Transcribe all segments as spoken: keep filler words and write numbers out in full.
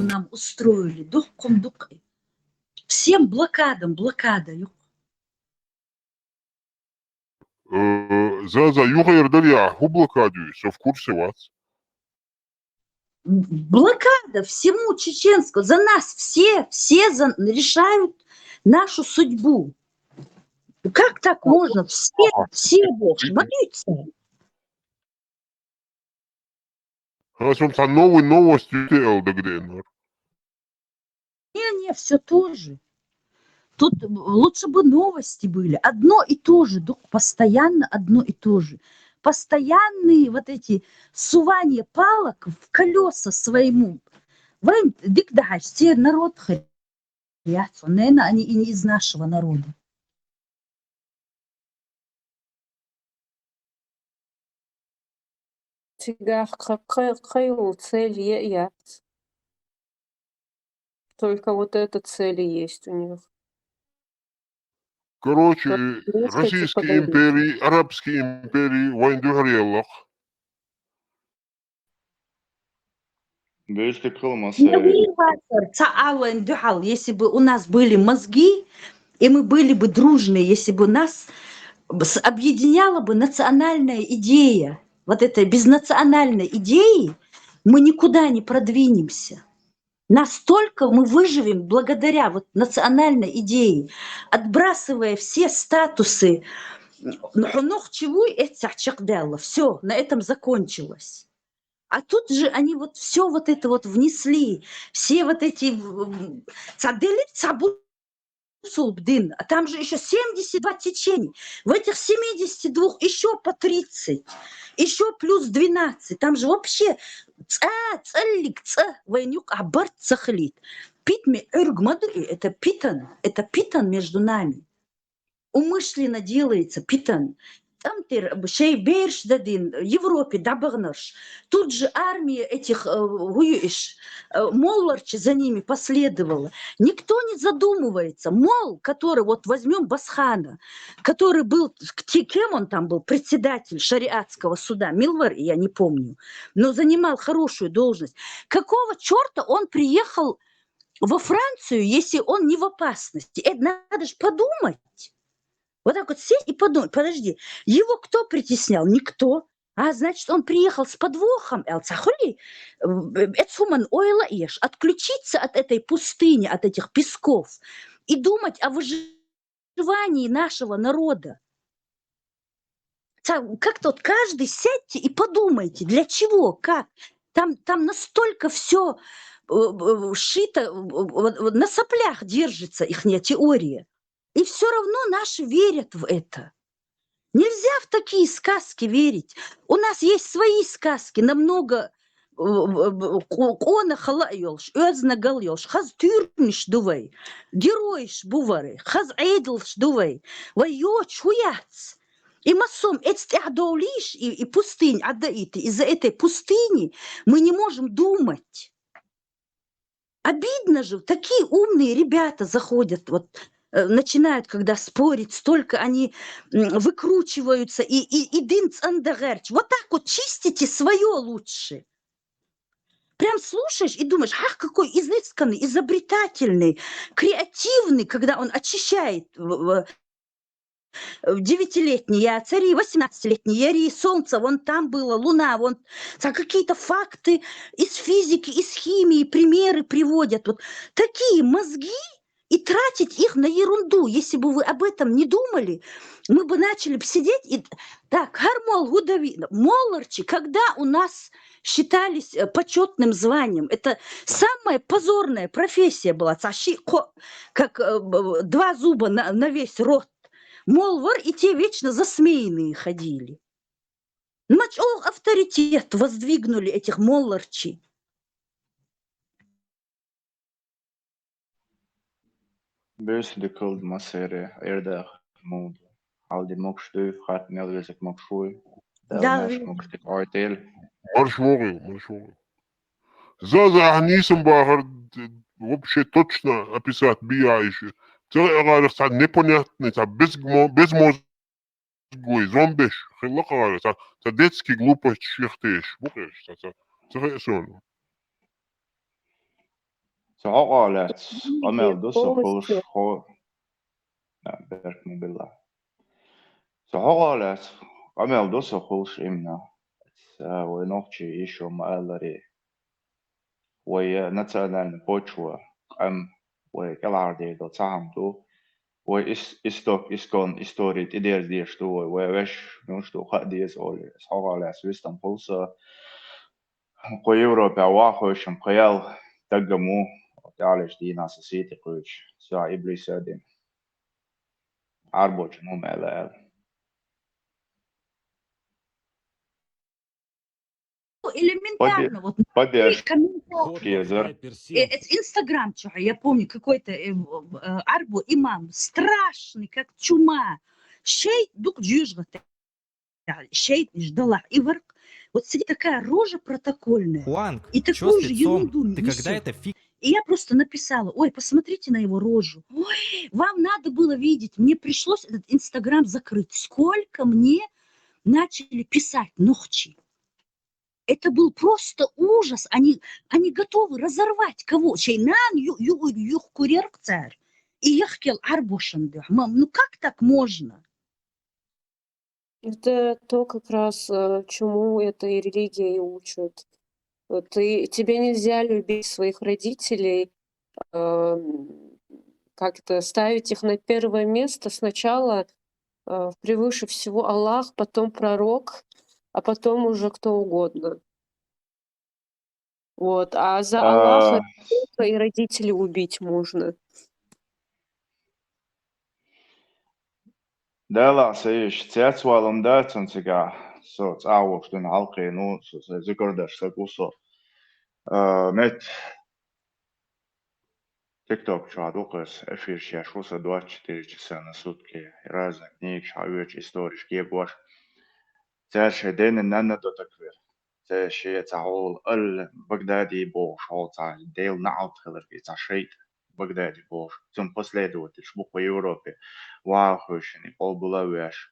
нам устроили, духхьал дукха. Всем блокадам блокада юкъ. Э, Заза, юха эр дарья, хӀу блокаду, со в курсе вац. Блокада всему чеченскому. За нас все, все за, решают нашу судьбу. Как так можно? Все, все бог, боятся. Хасум, цхьа новый новость ю те эл дагадеанар. Не, не, все то же. Тут лучше бы новости были. Одно и то же, дукха, постоянно одно и то же. Постоянные вот эти сувания палок в колеса своему. Вайн дик дахьаш, те народ хер. Яц, наверное, они и не из нашего народа. Цигахь кхы-, кхы-, кхыйола цель е-, яц. Только вот эта цель и есть у них. Короче, Российские империи, арабские империи вайн дуьхьал еллахь. Бюстик хила ма сай. Ца а вайн дуьхьал, если бы у нас были мозги, и мы были бы дружны, если бы нас с-, объединяла бы национальная идея, вот этой без национальной идеи мы никуда не продвинемся. Настолько мы выживем благодаря вот национальной идее, отбрасывая все статусы. Ну, ну, чего это чекдало? Все, на этом закончилось. А тут же они вот все вот это вот внесли, все вот эти, м, цхьа делир, цхьа бусулба дин. А там же еще семьдесят два течения. В этих семидесяти двух еще по тридцать, еще плюс двенадцать. Там же вообще цӀа, цӀаллиг цӀа вайн юкъахь барт ца хилийта. Питана Ӏуьрг ма ду и, это питан, это питан между нами. Умышленно делается питан. ТӀам тӀера шайн бераш дадийна, Европе дӀабаханарш. Тут же армия этих, э, хӀу ю иш, э, молларчий за ними последовала. Никто не задумывается. Молл, который, вот возьмём Басхана, который был, к-, те-, кем он там был, председатель шариатского суда, мила вар, я не помню, но занимал хорошую должность. Какого чёрта он приехал во Францию, если он не в опасности? Это надо ж подумать. Вот так вот сесть и подумать: «Подожди, его кто притеснял? Никто. А, значит, он приехал с подвохом». Эл ца хуьлий, э, эцу хӀуманна ойла еш, отключиться от этой пустыни, от этих песков и думать о выживании нашего народа. Ца-, как-то вот каждый сядьте и подумайте, для чего, как. Там, там настолько всё, э, э, шито, э, вот, вот на соплях держится ихняя теория. И всё равно наши верят в это. Нельзя в такие сказки верить. У нас есть свои сказки, намного, э, э, э, къо-, къона хала йолуш, оьзна гал йолуш. Хаза туьйранаш ду вай, геройш бу вай, хаза Ӏедалш ду вай. Вай йоцуш хӀу яц? И массо а эцу тӀехь довлийша, и, и пустыня Ӏадаита, из-за этой пустыни мы не можем думать. Обидно же, такие умные ребята заходят, вот, э, начинают, когда спорить, столько они, м, выкручиваются, и, и, и дин цӀанда гӀерташ. Вот так вот чистите своё лучше. Прям слушаешь и думаешь: «Ах, какой изысканный, изобретательный, креативный», когда он очищает в, в, э, девятилетний, я цари, восемнадцатилетний, яри, солнце вон там было, луна вон, ца какие-то факты из физики, из химии, примеры приводят. Вот такие мозги, и тратить их на ерунду. Если бы вы об этом не думали, мы бы начали бы сидеть и так, хӀара молла хӀу дан виъна. Молларчий, когда у нас считались, э, почётным званием, это самая позорная профессия была. Ца ши кхо-, как, э, б-, два зуба на, на весь рот. Молла вар, и те вечно засмеянные ходили. Ма чӀогӀа авторитет воздвигнули этих молларчий. Бюстик хила ма сай, эрдах муду. Хьалди могуш дуй, хатта мел везиг могуш вуй. Дала маьрша могуш дика Ӏойтийла. Марш вогӀий, марш вогӀий. Заза, ахьа нийсам бахар, вообще точно описать бийа иша. Ца хиъ гӀарах цхьа непонятный, цхьа безмо-, безмозглый зомбеш хилла кхара, цхьа, цхьа детский глупость ших теш, бу кхераш, цхьа, цхьа, ца хиъ сона. Со хьокъехь лаьцна къамел ду со хуьлуш хо-, а, беркат ма билла. Со хьокъехь лаьцна къамел ду со хуьлуш именно. Ца вай нохчий ишо ма-аллара. Вай национальная почва, къам, вай кӀелхьардийр долу цхьа хӀума ду. Вай ис-, исток, искон, истори тӀедерза дезаш ду вай, вай ваьш муьлш ду хаа деза олий. Аса хьокъехь лаьцна вистам хуьлу со. Кху Европехь ваха хевшина пхи ял даггам ву, тӀаьхьарчу дийнахь сан сий тӀе кхуьучу, со иблис а дина. Ӏарбочун хӀума аьлла аьлла. Ну, элементарно, вот, поддерж-, комментарий. Хьо дезар. Э, это Инстаграм чохь, я помню, какой-то, э, в-, э, Ӏарбо имам, страшный, как чума. ШайтӀа дукха жоьжахати. ШайтӀанаш далахь и варкх. Вот сидит такая рожа протокольная. Хуанг, и чё такую с же лицом? Ерунду Ты несёт. Когда это фиг- И я просто написала: «Ой, посмотрите на его рожу. Ой, вам надо было видеть. Мне пришлось этот Инстаграм закрыть. Сколько мне начали писать нохчий». Это был просто ужас. Они, они готовы разорвать кого. Шайн нана ю-, ю-, юхкуьрера цара. И яхкел Ӏарбошна дуьхьа. Мам, ну как так можно? Это то, как раз, э, чему эта и религия и учит. Вот ты, тебе нельзя любить своих родителей, эм, как-то ставить их на первое место. Сначала, э, превыше всего Аллах, потом пророк, а потом уже кто угодно. Вот, а за Аллаха, а, и родителей убить можно. Делахь, сан йиша, цецвалам дац сан цигахь, со цӀахь волуш дуьйна хьалкхийна ву, со сайн зуькар деш саг ву со. А, мет ТикТок чохь ду-кх аса, эфирш еш ву сан двадцать четыре часа на сутки, разные книгаш хьаоьцуш, историш кегош. Цара шайн дена нанна до таквер. Цара шен цхьа хьол алла Багдади бохуш, хьол цхьа Делан наӀалт хиларг, и цхьа шайтӀа Багдади бохуш. Цунна последовательш бу кху Европе, ваха хевшина, и къобал а веш.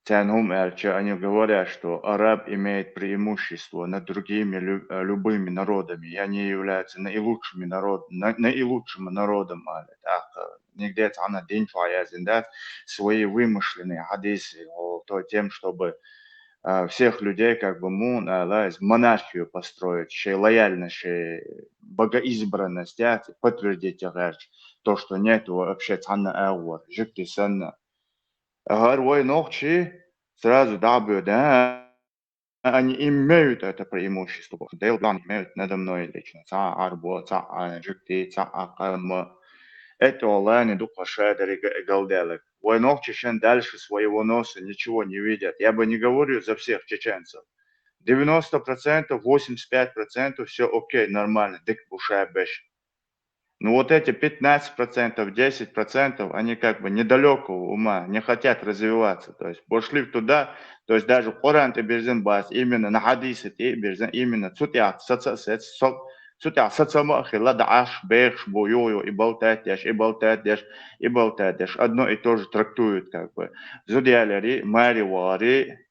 Царна хӀума аьлча, они говорят, что араб имеет преимущество над другими лю-, э, любыми народами, и они являются наилучшими народ-, на-, наилучшим народом, аьлла. ТӀаккха нигде цхьана дин чохь яздина дац, свои вымышленные хьадисы, о, то тем, чтобы, э, всех людей, как бы, мун, аьлла, из монархию построить, шайн лояльность, шайн богоизбранность, а, подтвердить гӀерташ, то, что нет вообще цхьана агӀор, жуьгти санна. ХӀара вай нохчий сразу дӀабоьду, а, они имеют это преимущество. Делан имеют надо мной лично. Цхьа Ӏарбо, цхьа а жуьгти, цхьа а къам. Это олани дукха шадеррига галдаьлларг. Вай нохчий шен дальше своего носа ничего не видят. Я бы не говорю за всех чеченцев. Девяносто процентов, восемьдесят пять процентов всё окей, нормально, дика бу ша беш. Ну, вот эти пятнадцать процентов, десять процентов, они как бы недалёкого ума, не хотят развиваться. То есть пошли туда, то есть даже Къуръан тӀе бирзина бац, именно на хьадиса тӀе бирзина, именно цу тӀехь саца а саца, со-, цу тӀехь сацама а хилла, дӀа Ӏаш, бехаш бу, ю-ю, и болтать деш, и болтать деш, и болтать деш. Одно и то же трактуют, как бы. Зуда ялари, маре вахари,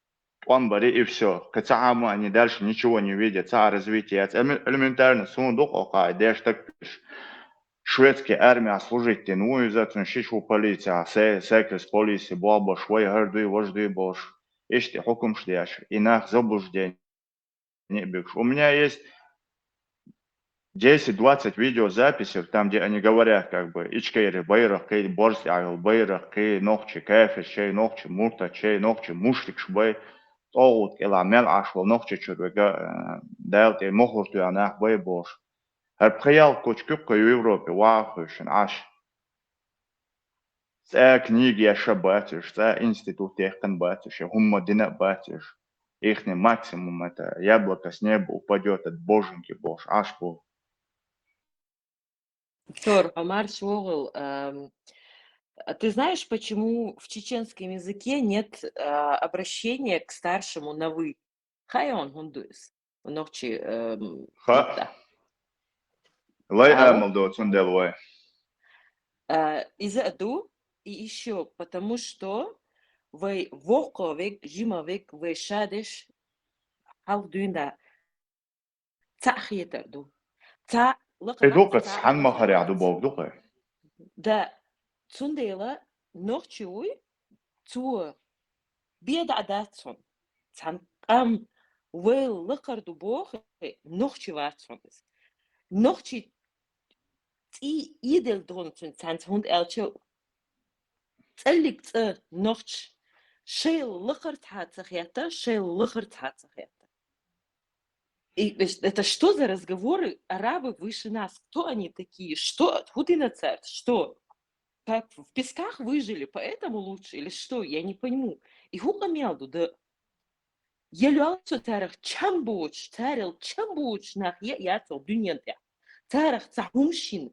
тӀом бари и всё. Кхин цхьа хӀума они дальше ничего не видят, цхьа а развитие яц. Эле-, элементарно, суна ду-кх окху и деш стаг, шведский армехь служить дина ву иза, цуьнан шиш ву полицехь, се-, секрес полиси болх беш, вай хӀара дуй, важа дуй бохуш. Иштта хьукмаш деш, и нах заблуждение а буьгуш. У меня есть десять-двадцать видеозаписей, там, где они говорят, как бы, Ичкери байракх кхий, борз тӀехь йолу байракх кхий, нохчий кафирш ю, нохчий муртатш ю, нохчий мушрикаш бу, тӀагӀут кӀелахь мел Ӏаш волу Нохчийчуьра вега, э, Дала тӀе мухӀар тоьхна нах бу бохуш. ХӀара пхи-ялх кучкуьйкху Европе ваха хевшина Ӏаш. Цкъа книга еш а бац уьш, цкъа институт яьккхина бац уьш, я хӀумма дина а бац уьш. Ихний максимум это яблоко с неба упадёт от боженьки бохуш Ӏаш бу. Тор, Омар Швогл, эм, а ты знаешь, почему в чеченском языке нет, а, обращения к старшему на «вы»? Хаьий хьуна хӀунда ду иза? Нохчий, эм, Ха. Лай амал ду, цундела вай. А, иза а ду, и ещё потому, что вай воккха вег, жима вег, вай ша деш хьалха дуьйна цхьаъ хетар ду. Цхьаъ лакхара Э, дукха цхьан махарехь ду боху дукха. Да, цундела нохчи вуй, цо беда а дац цунна. Цхьан къам вайл лакхара ду боху, нохчи вац цунна иза. Нохчи цӀий идел дона цуьнан цхьаьнца, хӀунда аьлча цӀаллиг цӀа нохча шайла лакхара цхьа а ца хетта, шайла лакхара цхьа а ца хетта. И, это что за разговоры? Арабы выше нас. Кто они такие? Что? ХӀун дина цара? Что? Как в песках выжили, поэтому лучше? Или что? Я не пойму. И хӀун къамел ду, да? Я лоьл со царах чам боцуш, царел чам боцуш нах е а яц оха дуьнен тӀехь. Царах цхьа хӀума шина.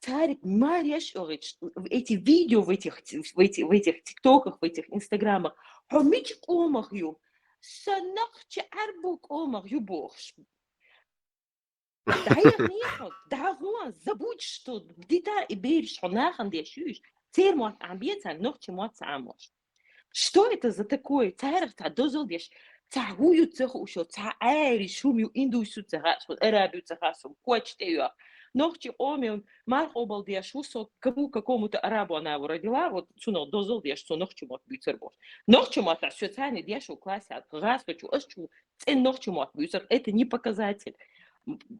Царик мареш оьгӀич, эти видео в этих, в эти, в этих тиктоках, в этих инстаграмах. Хьо мича къомах ю? Сан нахчи Ӏарбу къомах ю бохуш. ДӀаяхне хьо, дӀагӀо, забудь, что дита и бераш хьо нахана деш юйш, церан мотт Ӏамбе царна, нохчи мотт ца Ӏамош. Что это за такое? Царах цхьа дозал деш, цхьа хӀу ю ца хууш, цхьа Ӏаьриш хӀума ю, индус ю ца хаьа, араби ю ца хаьа, коч тӀе йоьху. Нохчи къоме марха къобал деш ву со, кому какому-то арабу она его родила, вот цунах дозал деш, цо нохчи мотт буьйцур бохуш. Нохчи мотт а соьца царна деш ву классе, гӀазкхичу, ас чу, цӀен нохчи мотт буьйцур, это не показатель.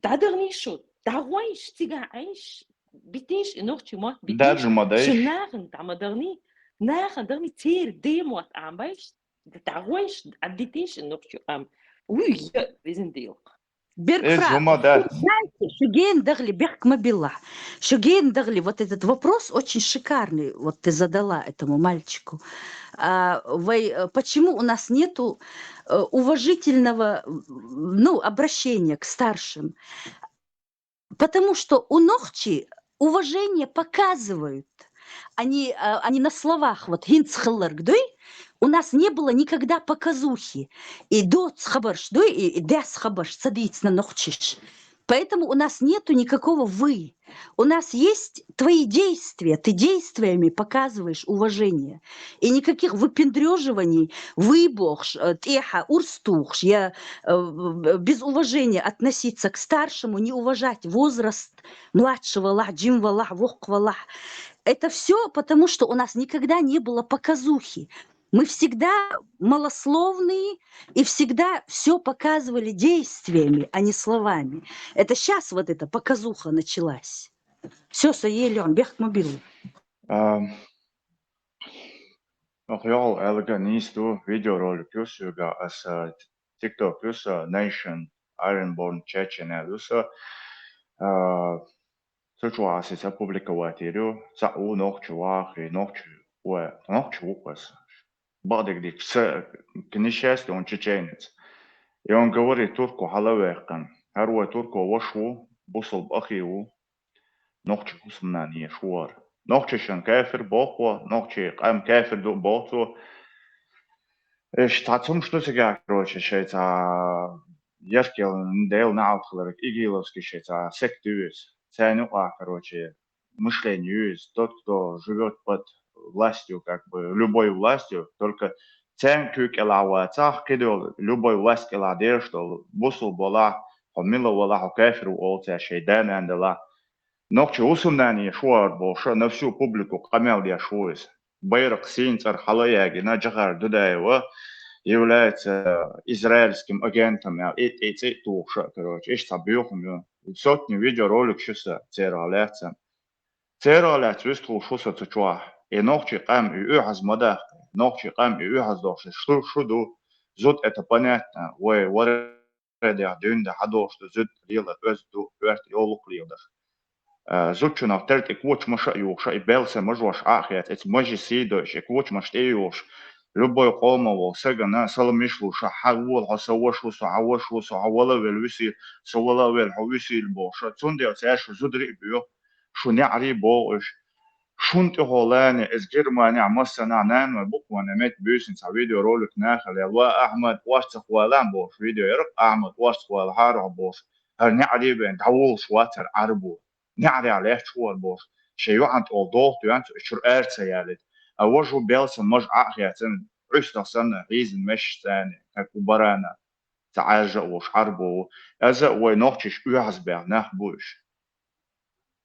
ДӀадахни шу, дӀагӀойш, цига Ӏайш, битинш и нохчи мотт, битинш. Даже ма дайш. Шу нахана дӀа ма дахни, нахана дахни церан ден мотт Ӏамбайш, дӀагӀойш, дӀадитинш и нохчи къам. Уй, я, везин дилх. Берг Э, прав. Жума, да. Знаете, шугена дахли бехк ма биллахь. Шугена дахли, вот этот вопрос очень шикарный, вот ты задала этому мальчику. А, вай, э, почему у нас нету, э, уважительного, м, ну, обращения к старшим? Потому что у нохчи уважение показывают. Они, а, они на словах, вот, хӀинца хилларг дуй, у нас не было никогда показухи. И доц хабарш дуй, и, и дес хабарш ца дийцина нохчиш. Поэтому у нас нету никакого «вы». У нас есть твои действия, ты действиями показываешь уважение. И никаких выпендрёживаний, «вы» бохуш, э, тӀехьа урс тухуш, я, э, без уважения относиться к старшему, не уважать возраст младшего валахь, жим валахь, воккха валахь. Это всё потому, что у нас никогда не было показухи. Мы всегда малословные и всегда всё показывали действиями, а не словами. Это щас вот эта показуха началась. Всё, со елён, бехк ма билла. А, ох, йоал, элга нийс ду, видеоролик ю соьга, аса TikTok ю со, Nation Ironborn Chechen аьлла ю со. А, цу чу аса ца публиковать йир ю, цхьаъ ву нохчи вахари, нохчи, ой, нохчи ву аса. Бакъдерг дийцича, к несчастью, он чеченец. И он говорит турко хьала ваьккхина. ХӀара вай турко ваша ву, бусалба ахи ву. Нохчи хӀусамнана еш ву хӀара. Нохчашна кафир боху, нохчи къам кафир ду боху цо. Иштта цхьа цумаш ду цига, короче, шайца яркел Дела наӀалт хиларг, игиловский шайца сект ю иза. Царна юкъахь, короче, мышление ю иза. Тот, кто живёт под властью, как бы, любой властью, только царна куьйга кӀелахь вацахь, кхидолу, любой власть кӀелахь дерш долу, бусалба валахь, хьо мила валахь, хьо кафир ву олу цара шайн да-нана делахь. Нохчи хӀусамнана еш ву хӀара бохуш, на всю публику къамел деш ву иза. Байракх сийна цӀарах хьала а ягийна, Джохар Дудаева является израильским агентом, аьлла, и тӀе цӀе а тухуш, короче, иштта цхьа боьхам ю. Сотни видеоролик ю сан церах лаьцна. Церах лаьцна вистхуьлуш ву сан цу чохь. И нохчи къам и оьгӀаз ма даккха. Нохчи къам и оьгӀаз дохуш шу, шу ду. Зуда это понятно. Вай вара дехьа дуьйна де хьадолуш ду, зуда лела оьзда ду, оьрта йовлакх леладаха. А, зудчунах тера тӀе кочамаш а юхуш, и белса мажош Ӏа а хецна, эца мажи сий дойуш, и кочамаш тӀе а юхуш, любой къомо волу сагана салам йиш луш, хьан вола хьо, сан ваша ву со, хьан ваша ву со, хьо вала а велла висийла, со вала а велла хьо висийла бохуш. Цундела цаьрша зударий а боьху, шу неӀарий боху уьш. Шун тӀехула лаьне, иза Германехь массанахь нанной буквально метта буьйсина цхьа видеоролик нахала яьлла. Ва Ахьмад, орцах валахь бохуш видео яра, Ахьмад, орцах валахьара хьо бохуш. ХӀара неӀарий бен дӀавуллуш вацара Ӏарбо. НеӀарехь лаьтташ вара бохуш. Шен йоӀан тӀехула доху тоьхна цо, и чуьра ара ца ялийта. А важа ву белсан мажа Ӏа а хецна, Ӏуьстах санна, хьийзина мешаш царна, как у барана. Ца Ӏаьржа а волуш Ӏарбо ву. Аза а вай нохчаш оьгӀаз баьхна нах бу уьш.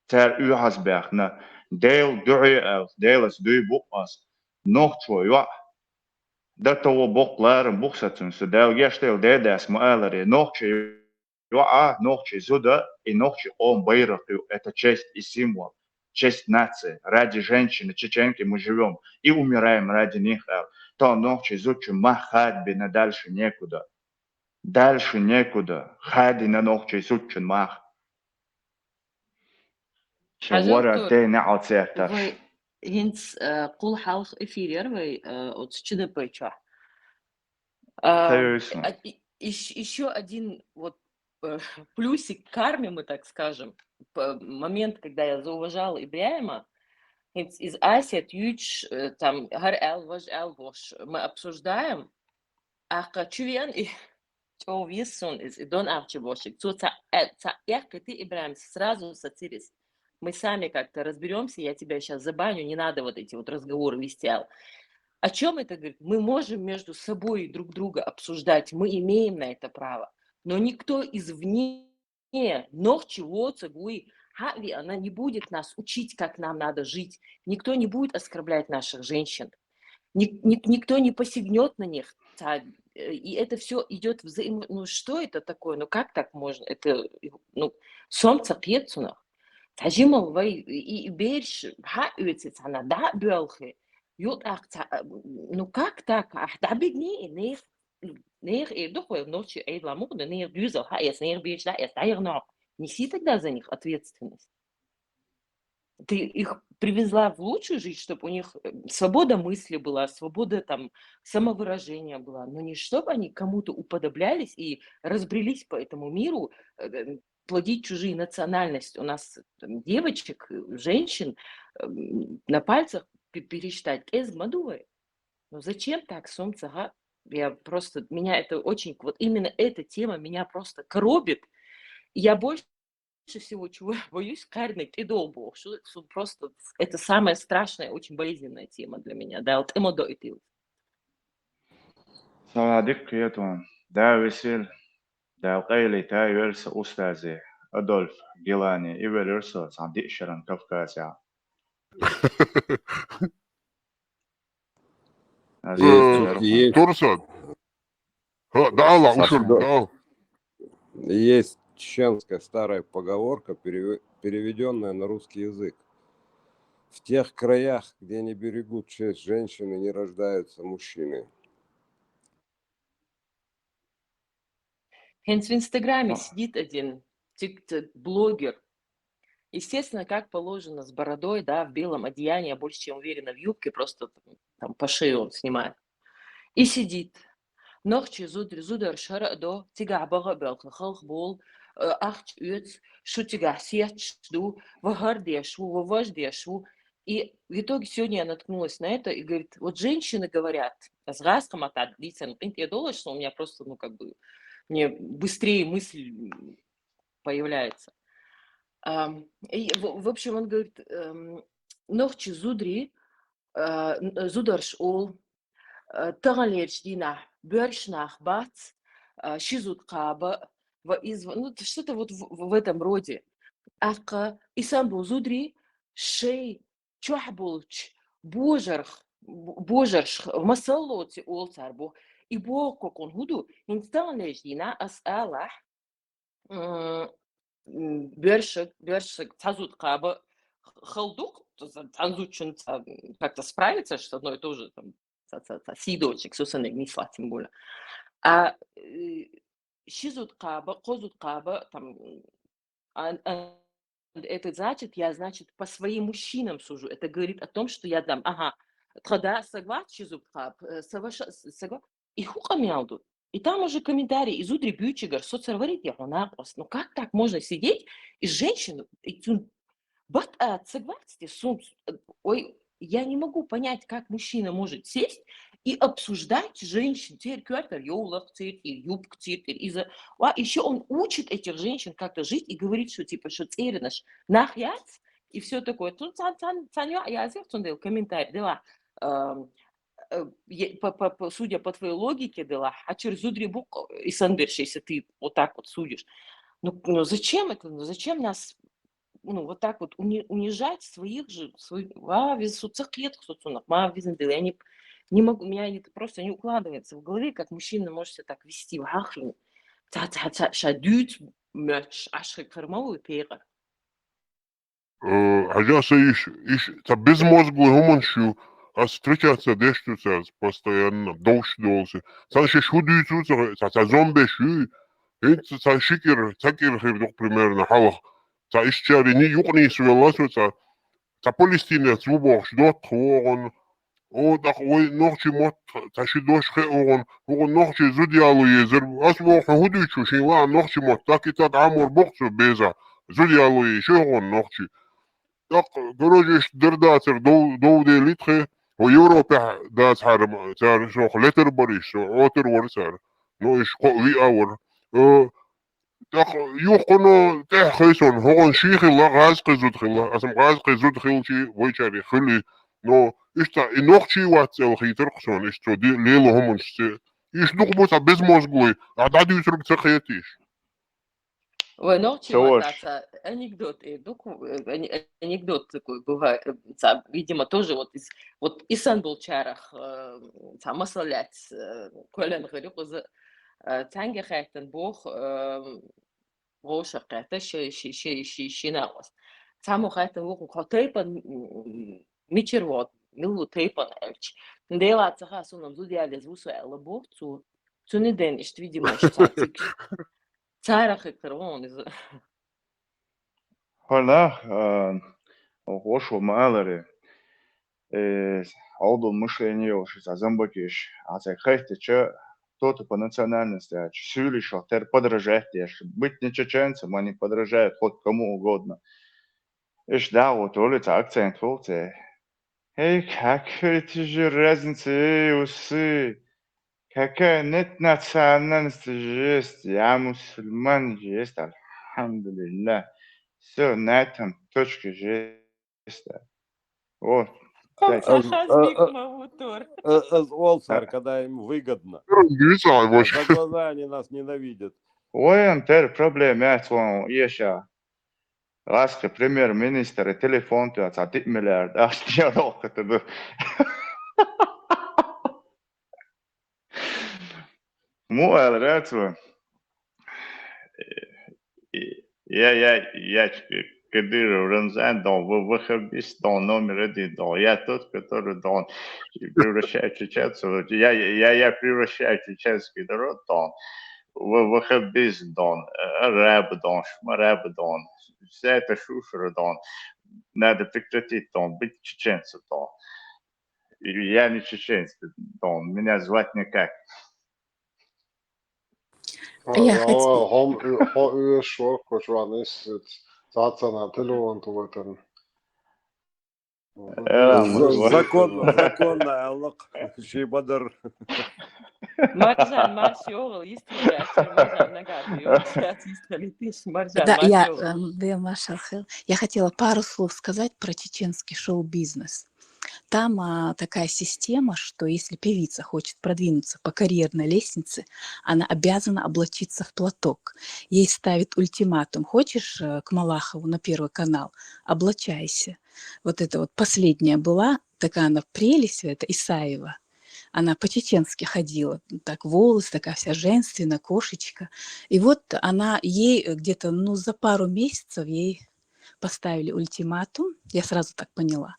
Цар уьйхьаз баьхна, Дела дуьхье аьлла, Делаца дуй бу аз. Нохчо йоӀ. До того боккха ларам бу-кх са цунна, со Дала гешт дойла, дедас ма аллара, нохчий йоӀ, нохчий зуда и нохчий къоман байракх ю, это честь и символ, честь нации. Ради женщины, чеченки, мы живём и умираем ради них, аьлла. Тахан нохчий зудчун мах хадабина дальше некуда. Дальше некуда. Хадийна нохчий зудчун мах. Шен Хьажал, вара Тур, тей неӀал церта. Вай хӀинца, э, кхул хьалха эфир яр вай, э, оцу ЧДП чохь. А, Ца йойсу. А, и-, ещ-, ещё один вот, э, плюсик к карме, мы так скажем, п-, момент, когда я зауважала Ибряима, хӀинца из Асет юьйцуш, э, там, хӀара аьлла, важа аьлла бохуш, мы обсуждаем, Аккха чу веана и чӀогӀа веза суна иза, и Дон Ахча бохург. Цо ца, э, ца эккхийти Ибрайм, сразу сацирис. Мы сами как-то разберёмся, я тебя щас забаню, не надо вот эти вот разговоры вести, аьлла. О чём это, говорит? Мы можем между собой друг друга обсуждать, мы имеем на это право. Но никто извне не, нохчи воцург вуй, хьа а веана, не будет нас учить, как нам надо жить. Никто не будет оскорблять наших женщин. Ник-, ник-, никто не посягнёт на них. Ца-, э, и это всё идёт взаимо-, ну, что это такое? Ну, как так можно? Это, ну, сом ца кхета цунах. Цхьа жимал вай и, и бераш хьа а оьций цхьана, дӀа а боьлхий. Ю тӀаккха ца-, ну, как так? Ахь дӀабигний и нех? Нехан эр ду-кх вай, нохчий Ӏедал муха ду, нехан доьзал хьаэца, нехан бераш дӀаэца, дӀаяхана йоӀ. Неси тогда за них ответственность. Ты их привезла в лучшую жизнь, чтоб у них, э, свобода мысли была, свобода там самовыражения была, но не чтоб они кому-то уподоблялись и разбрелись по этому миру, э, э, плодить чужие национальности. У нас там девочек, э, женщин, эм, на пальцах пе-, пересчитать. Эз ма ду вай. Ну зачем так, сом ца гӀа-, я просто, меня это очень, вот именно эта тема меня просто коробит. Я больше всего чего боюсь, кхаьрниг тӀедогӀу бохуш. Шу-, шу-, просто это самая страшная, очень болезненная тема для меня. Дала тӀе ма дойтийла. Салам дика кхетон. Да весел, Дала къайле та велла са устазе, Адольф Гелани, и велира со цхьана диъ шеран Кавказехь. Аз Есть, яздарх. Есть. Турсо. ХӀа, дӀаала, Саш, ушур, да. Дал. Есть чеченская старая поговорка, переве-, переведённая на русский язык. В тех краях, где не берегут честь женщины, не рождаются мужчины. ХӀинца в Инстаграме А. сидит один тик-, т-, блогер. Естественно, как положено, с бородой, да, в белом одеянии, я больше чем уверена, в юбке, просто там, там по шее он снимает. И сидит. Нохчий зуд-, зударш хӀара а до, цигахь баха а боьлху, халха болу, э, ахча оьцу, шу цигахь сетташ ду, ва хӀара деш ву, ва важа деш ву. И в итоге сегодня я наткнулась на это, и говорит, вот женщины говорят, аз гӀазкхи маттахь дийцина къинтӀера долуш, у меня просто, ну, как бы, мне быстрее мысль, м, появляется. Ам, и в, в общем, он говорит, эм, нохчий зударий, а, н-, зударша олу, а, таханлерчу дийнахь боьрша нах бац, а, ши зуда кхаба, ва иза, ну, что-то вот в, в этом роде. ТӀаккха и санна болу зударий шайн чохь болчу божарх-, бо-, божаршха масал лоций олу цара боху. И боху кокон хӀун ду, хӀинца таханлерчу дийнахь ас алахь, м, м, боьршаг, боьршаг цхьа зуда кхаба хала ду-кх, ц-, ц-, цхьана зудчун ца-, как-то справиться, что одно и то же, там, ца-, ца-, ца-, сийдолчиг, со санниг нислахь, тем более. А, э, ши зуда кхаба, кхо зуда кхаба, там, а, а, это значит, я, значит, по своим мужчинам сужу. Это говорит о том, что я там, ага, тхан да сагвац ши зуда кхаба, э, са ваша с-, сагва-, и хӀун къамел ду? И там уже комментарий, и зударий буьйцуьйтуш, со ца варийта хьо накъост. Ну как так можно сидеть, и женщину, и цун бат а сагвац те сум, ой, я не могу понять, как мужчина может сесть и обсуждать женщин, церан коьртара йовлакх, церан тӀера юбка, церан тӀера иза. Ва, ещё он учит этих женщин как-то жить и говорит, что, типа, что церан нах яц и всё такое. Цун цан, цан, цан йоӀ язйо, цундела комментарий дела, ам, э, е-, по, по, по, судя по твоей логике, дела, хьан чуьра зударий бу-кх и санна берш, если ты вот так вот судишь. Ну, ну зачем это? Ну зачем нас ну, вот так вот уни- унижать своих же, свой, ва вез суцакет, суцунак, ма везен дел, я не, не могу, у меня это просто не укладывается в голове, как мужчина может себя так вести, вахрин. Ца, ца, ца, ша дюц, меч, ашхи кармалу и пейгар. Э, Хьажа, са иш, иш, ца безмозглый хӀуманаш ю, аз встречаться деш ду царца постоянно, довш долча. Цан шиш хӀу дуьйцу ца, ца, ца зомбеш ю, хӀинца ца шикир, ца кир хир дух примерно хьалха. Ца ишчари ни юкънийс велла со ца, ца Палестинец ву бохуш, дотта вогӀун, О, тӀаккха вай нохчий мотт, ца ши дош хе угӀун, угӀун нохчий зуда ялу езар. Ас воху хӀу дуьйцу, шин лаан нохчий мотт, так и так Ӏамор боху цо беза, зуда ялу еза угӀун нохчий. ТӀаккха гаражеш дар дацар дов, дов делит хе, о Европехь дацахьара цара шох летар бариш, со Ӏотар вара цара. Ну, иш кхо виа вара. Э, ТӀаккха юххуно тӀехь хай сон, хӀогӀун ший хилла, гӀазкхий зуда хилла, аса гӀазкхий зуда хилчи, вайчари хили, но иштта и нохчий вац цӀел хийтар сон, иштта цо ди-, лело хӀуманаш ца. Иш дукха бу ца безмозглый, а дӀадуьйцург ца кхетиш. Ой, нохчий вац, ца анекдот, э, дукха, э, ане-, анекдот такой бывает, э, ца, видимо, тоже вот из, вот исан болчарах, э, ца масалац, э, колен гӀири кхуза, э, цанге хеттан бох, э, Вовшах кхетта ши, ши, ши, ши, ши накъвас. Цхьаммо хеттан вукху кхо тайпан, м, мичир вот, миллу тайпан аьлча. Дела ца ха, суна зуда ялез ву со аьлла боху цо. Цуьнан ден иштта, видимо, иштта цхьа цига. Цара хеттар вон иза. Хьо нах, а, вошо ма аларе. Э, Ӏовдал мышление йолуш иза зомбакеш, а цхьа хайтача, кто ты по национальности, а суьйлишах тера подражать деш. Быть не чеченцем, они подражают хоть кому угодно. Иш да, вот, олица акцент волце. Эй, какая тебе же разница, эй, усы? Какая нет национальности же есть? Я мусульман же есть, альхамдулилля. Все, на этом точка же есть. Вот. Аз, а, а, а, аз олсар, когда им выгодно. А за глаза они нас ненавидят. Ой, он тер проблема, я вон, еша. Ласка премьер-министр и телефон ту, а ца миллиард, а что я рок это был. Му аьлла цо. Я, я, я Кадыров Рамзан дон, в-, ваххабист дон, номер один дон. Я тот, который дон, превращаю чеченцев. Я, я, я превращаю чеченский народ дон. В-, ваххабист дон, араб дон, шмараб дон. Вся эта шушера дон. Надо прекратить дон, быть чеченцем дон. Я не чеченец, дон, меня звать никак. Я хотела. Хьо, хьо оьшуш вара, кхо чу ван исс, цацана телефон тулатарна. Э, за-, вот. Закон, законно аллах, ши бадар. Маржан, Марш йогал, истинный, Маржан, нагар, Маржан, Маржан, да, я, эм, да, Маршал Хел. Я хотела пару слов сказать про чеченский шоу-бизнес. Там, а, такая система, что если певица хочет продвинуться по карьерной лестнице, она обязана облачиться в платок. Ей ставят ультиматум: «Хочешь, э, к Малахову на Первый канал? Облачайся». Вот это вот последняя была, такая она прелесть, это Исаева. Она по-чеченски ходила, так волос, такая вся женственная, кошечка. И вот она, ей, э, где-то, ну, за пару месяцев ей поставили ультиматум, я сразу так поняла,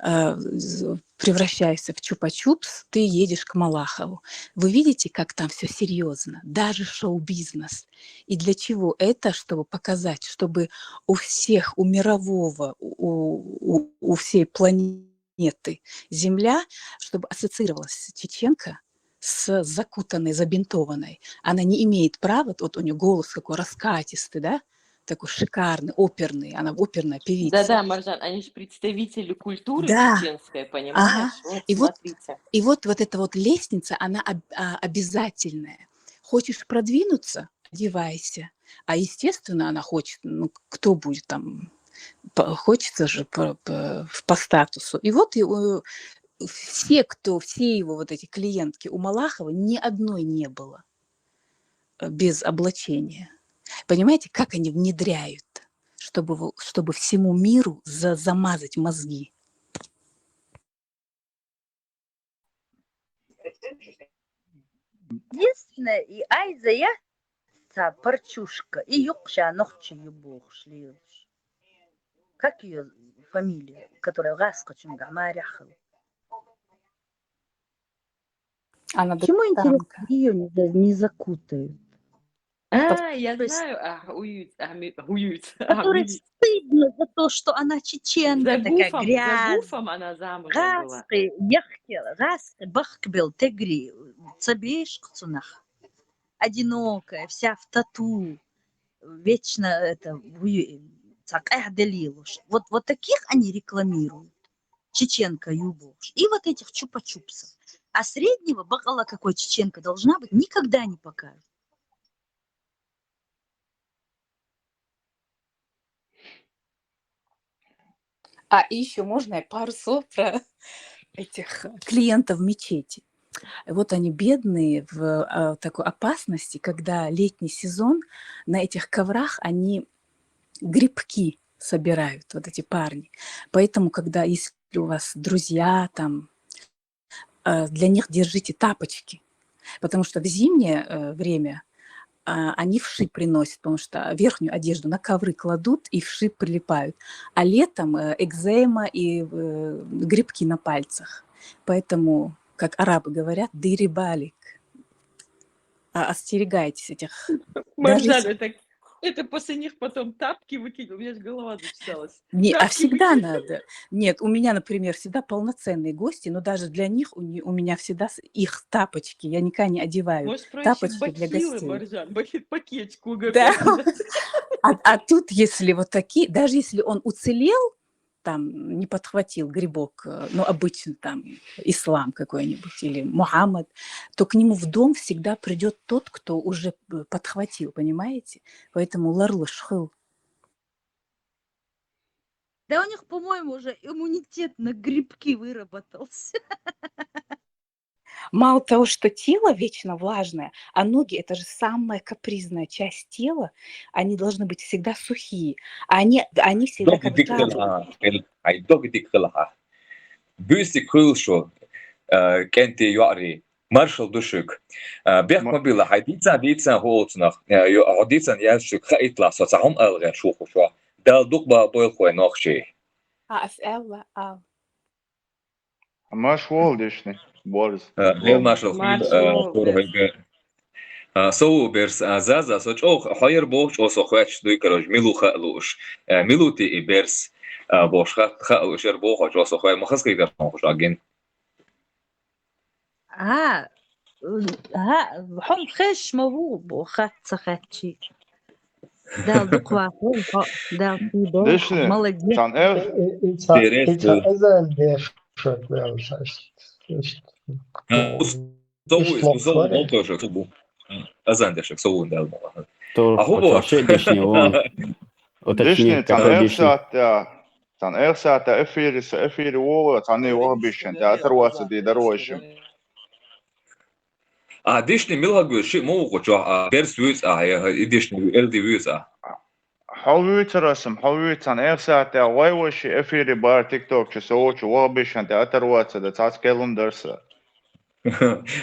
э, з-, превращаешься в чупа-чупс, ты едешь к Малахову. Вы видите, как там всё серьёзно, даже шоу-бизнес. И для чего это? Чтобы показать, чтобы у всех, у мирового, у, у, у всей планеты Земля, чтобы ассоциировалась чеченка с закутанной, забинтованной. Она не имеет права, вот у неё голос какой раскатистый, да, такой шикарный, оперный, она оперная певица. Да-да, Маржан, они же представители культуры чеченской, понимаешь? Да. Ага. Вот, и вот, смотрите. И вот, вот эта вот лестница, она об-, а, обязательная. Хочешь продвинуться — одевайся. А, естественно, она хочет, ну, кто будет там, по-, хочется же по, по, в, по статусу. И вот и, э, все, кто, все его вот эти клиентки у Малахова, ни одной не было, э, без облачения. Понимаете, как они внедряют? чтобы, в- чтобы всему миру за- замазать мозги. Единственное, и Айза я, ца парчушка, и юкъ ша нохчи ю бохуш лелаш. Как её фамилия, которая гӀаскхачун гӀамарехала? Она Почему, интересно, дагестанка. Ее не, за- не закутают? А, я знаю, а, уют, а, ми- уют, а, Которой уют. Стыдно за то, что она чеченка, За такая гуфом, за грязная. гуфом она замужем была. ГӀаскхи яхкел, гӀаскхи бахкабел тегри, ца беш цунах. Одинокая, вся в тату, вечно это, вую- ца къехь далилуш. Вот, вот таких они рекламируют. Чеченка ю бохуш. И вот этих чупа-чупсов. А среднего бакъала, какой чеченка должна быть, никогда не покажут. А и еще можно я пару слов про этих э, клиентов мечети? Вот они бедные в э, такой опасности, когда летний сезон, на этих коврах они грибки собирают, вот эти парни. Поэтому, когда если у вас друзья там, э, для них держите тапочки, потому что в зимнее э, время а, они вши приносят, потому что верхнюю одежду на ковры кладут и вши прилипают, а летом э, экзема и э, грибки на пальцах. Поэтому, как арабы говорят, дыри балик. А, остерегайтесь этих. Даже Маржан, если... это, это после них потом тапки выкинь, у меня же голова зачесалась. Не, а Тапки всегда выкинь. Надо. Нет, у меня, например, всегда полноценные гости, но даже для них у, не- у меня всегда с- их тапочки. Я никогда не одеваю Можешь проще тапочки для бахилы, гостей. Маржан, бахи- пакетику Да. угадать. А, а тут, если вот такие, даже если он уцелел, там не подхватил грибок, э, ну, обычно там ислам какой-нибудь или Мухаммад, то к нему в дом всегда придет тот, кто уже э, подхватил, понимаете? Поэтому ларлы шхыл. Да у них, по-моему, уже иммунитет на грибки выработался. Мало того, что тело вечно влажное, а ноги — это же самая капризная часть тела, они должны быть всегда сухие. А они, они всегда Дог как диккъал жабы. Хьа, хил, хьай дог диккъал Хьа. Буьйсик хуьлуш, э, кӀентий йоӀарий, маршал ду шуьга. Э, бехк ма билла, хьай дийцан, дийцан хӀу оцунах. Э, ё, хьо дийцан яз шуьга хаитлахь, со цхьа хӀума ала гӀерташ ву хӀу шо. Дала дукха ба бойла хой нохчий. А, ас аьлла, ал. Маш вол дешни, борз. Э, Дела маршал хуьлда, Маршал э, вол, Турхайга. А, со ву берс, а, Заза, со чӀогӀа хьояр боху, чӀогӀа со хоьттуш дуй, короче, мила ву хаа лууш. Э, мила ву те и берс, а, бохуш ха-, хаа лууш яр боху, чӀогӀа со хоьттуш, ма хаза кхийдар хьуна хуш агин. А, а, хьо хеш ма ву, бо хат ца хатчи. Дал дуква хо, дал ти бо, Дешни, молодец. Цан эр, И, и, и ца, Перес и ца ду. азан дешот вел, са, ис, ис, А, ус-, со ву, ислам со ву, сварен. мол тоже, со ву. Азан дешек, со ву, дал. Тур А хӀу боху. уточнить дешни вон. Уточнить Дешни, цан какой эр дешни? саат, цан эр саат эфири, са эфири вова, цан и вова бишен, да, атар ваца ди дарвайшим. А дишни мила хӀагуш, ши ма ву гучохь, а, берс вуьйцу а, я, и дишни элди вуьйцу а. Хьо вуьйцурасам, хьо вуьйцан эр саат, вай вай ши эфири бар TikTok чу, со вочу вова бишен, да, атар ваца, да, цац келун дарса.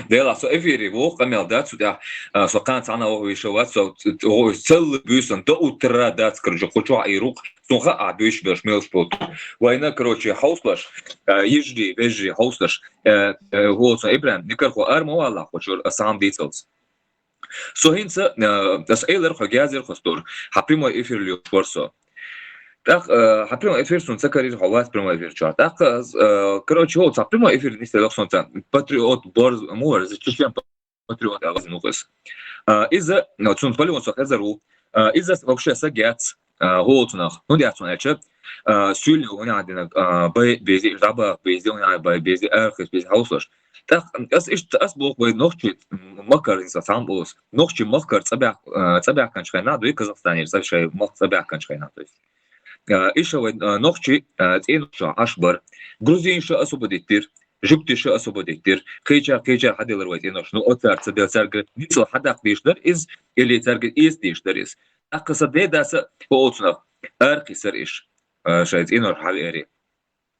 Дела, со эфири воху къамел дац, цу тӀехь, а, со кхана цхьана воху вийша вац, со ц-, ц-, воху целла буьйсан до утра дац, короче, кхучохь а и рукъ, цунах а буьйш берш мелш болу. Вайна, короче, хьовсалаш, а, йижарий, вежарий хьовсалаш, а, а, воху сан Ибрахим, никархо ара ма валлахь, кхучур, а, сам дийцалц. Со хӀинца, а, ас элар хьо гязар хостур, хьан прямой эфир лоьхуш вар со. ТӀаккха, э, хьан прямой эфир суна ца карийра, хьо вац прямой эфир чохь. ТӀаккха, э, короче, хьо цхьа прямой эфир нисделла суна цхьа патриот, борз, мур, чечен патриот агӀаза нух иза. Э, иза, ну, цунна палеон со хезар ву. Э, иза вообще сагец, э, гӀолцунах. Ну, дяц он эча. Э, суьлли у нядина, э, бай, бези, жаба, бези, у нядина бай, бези, архис, бези, хаусаш. ТӀаккха ас иштта, ас боху вай нохчи, м, макар иза цхьаьна болус. Нохчи махкар цӀабаьхк-, э, цӀабаьхканчу хенахь дуй Казахстанера, цӀа шайн мах цӀабаьхканчу хенахь, то есть. Э, иша вай, э, нохчи, э, цӀеношкахь Ӏаш бара. Грузинаш а освободить дира, жуьгтиш а освободить дира. Кхеча, кхеча хьаделар вай цӀенош. Ну, оцара ца дел цаьрга ницкъал хьадаккха дийш дара иза, или цаьрга эца дийш дара иза. ТӀаккха сан дедаса, хӀу оцунах, Аркхийсар иш, а, шай цӀинор хьавеари.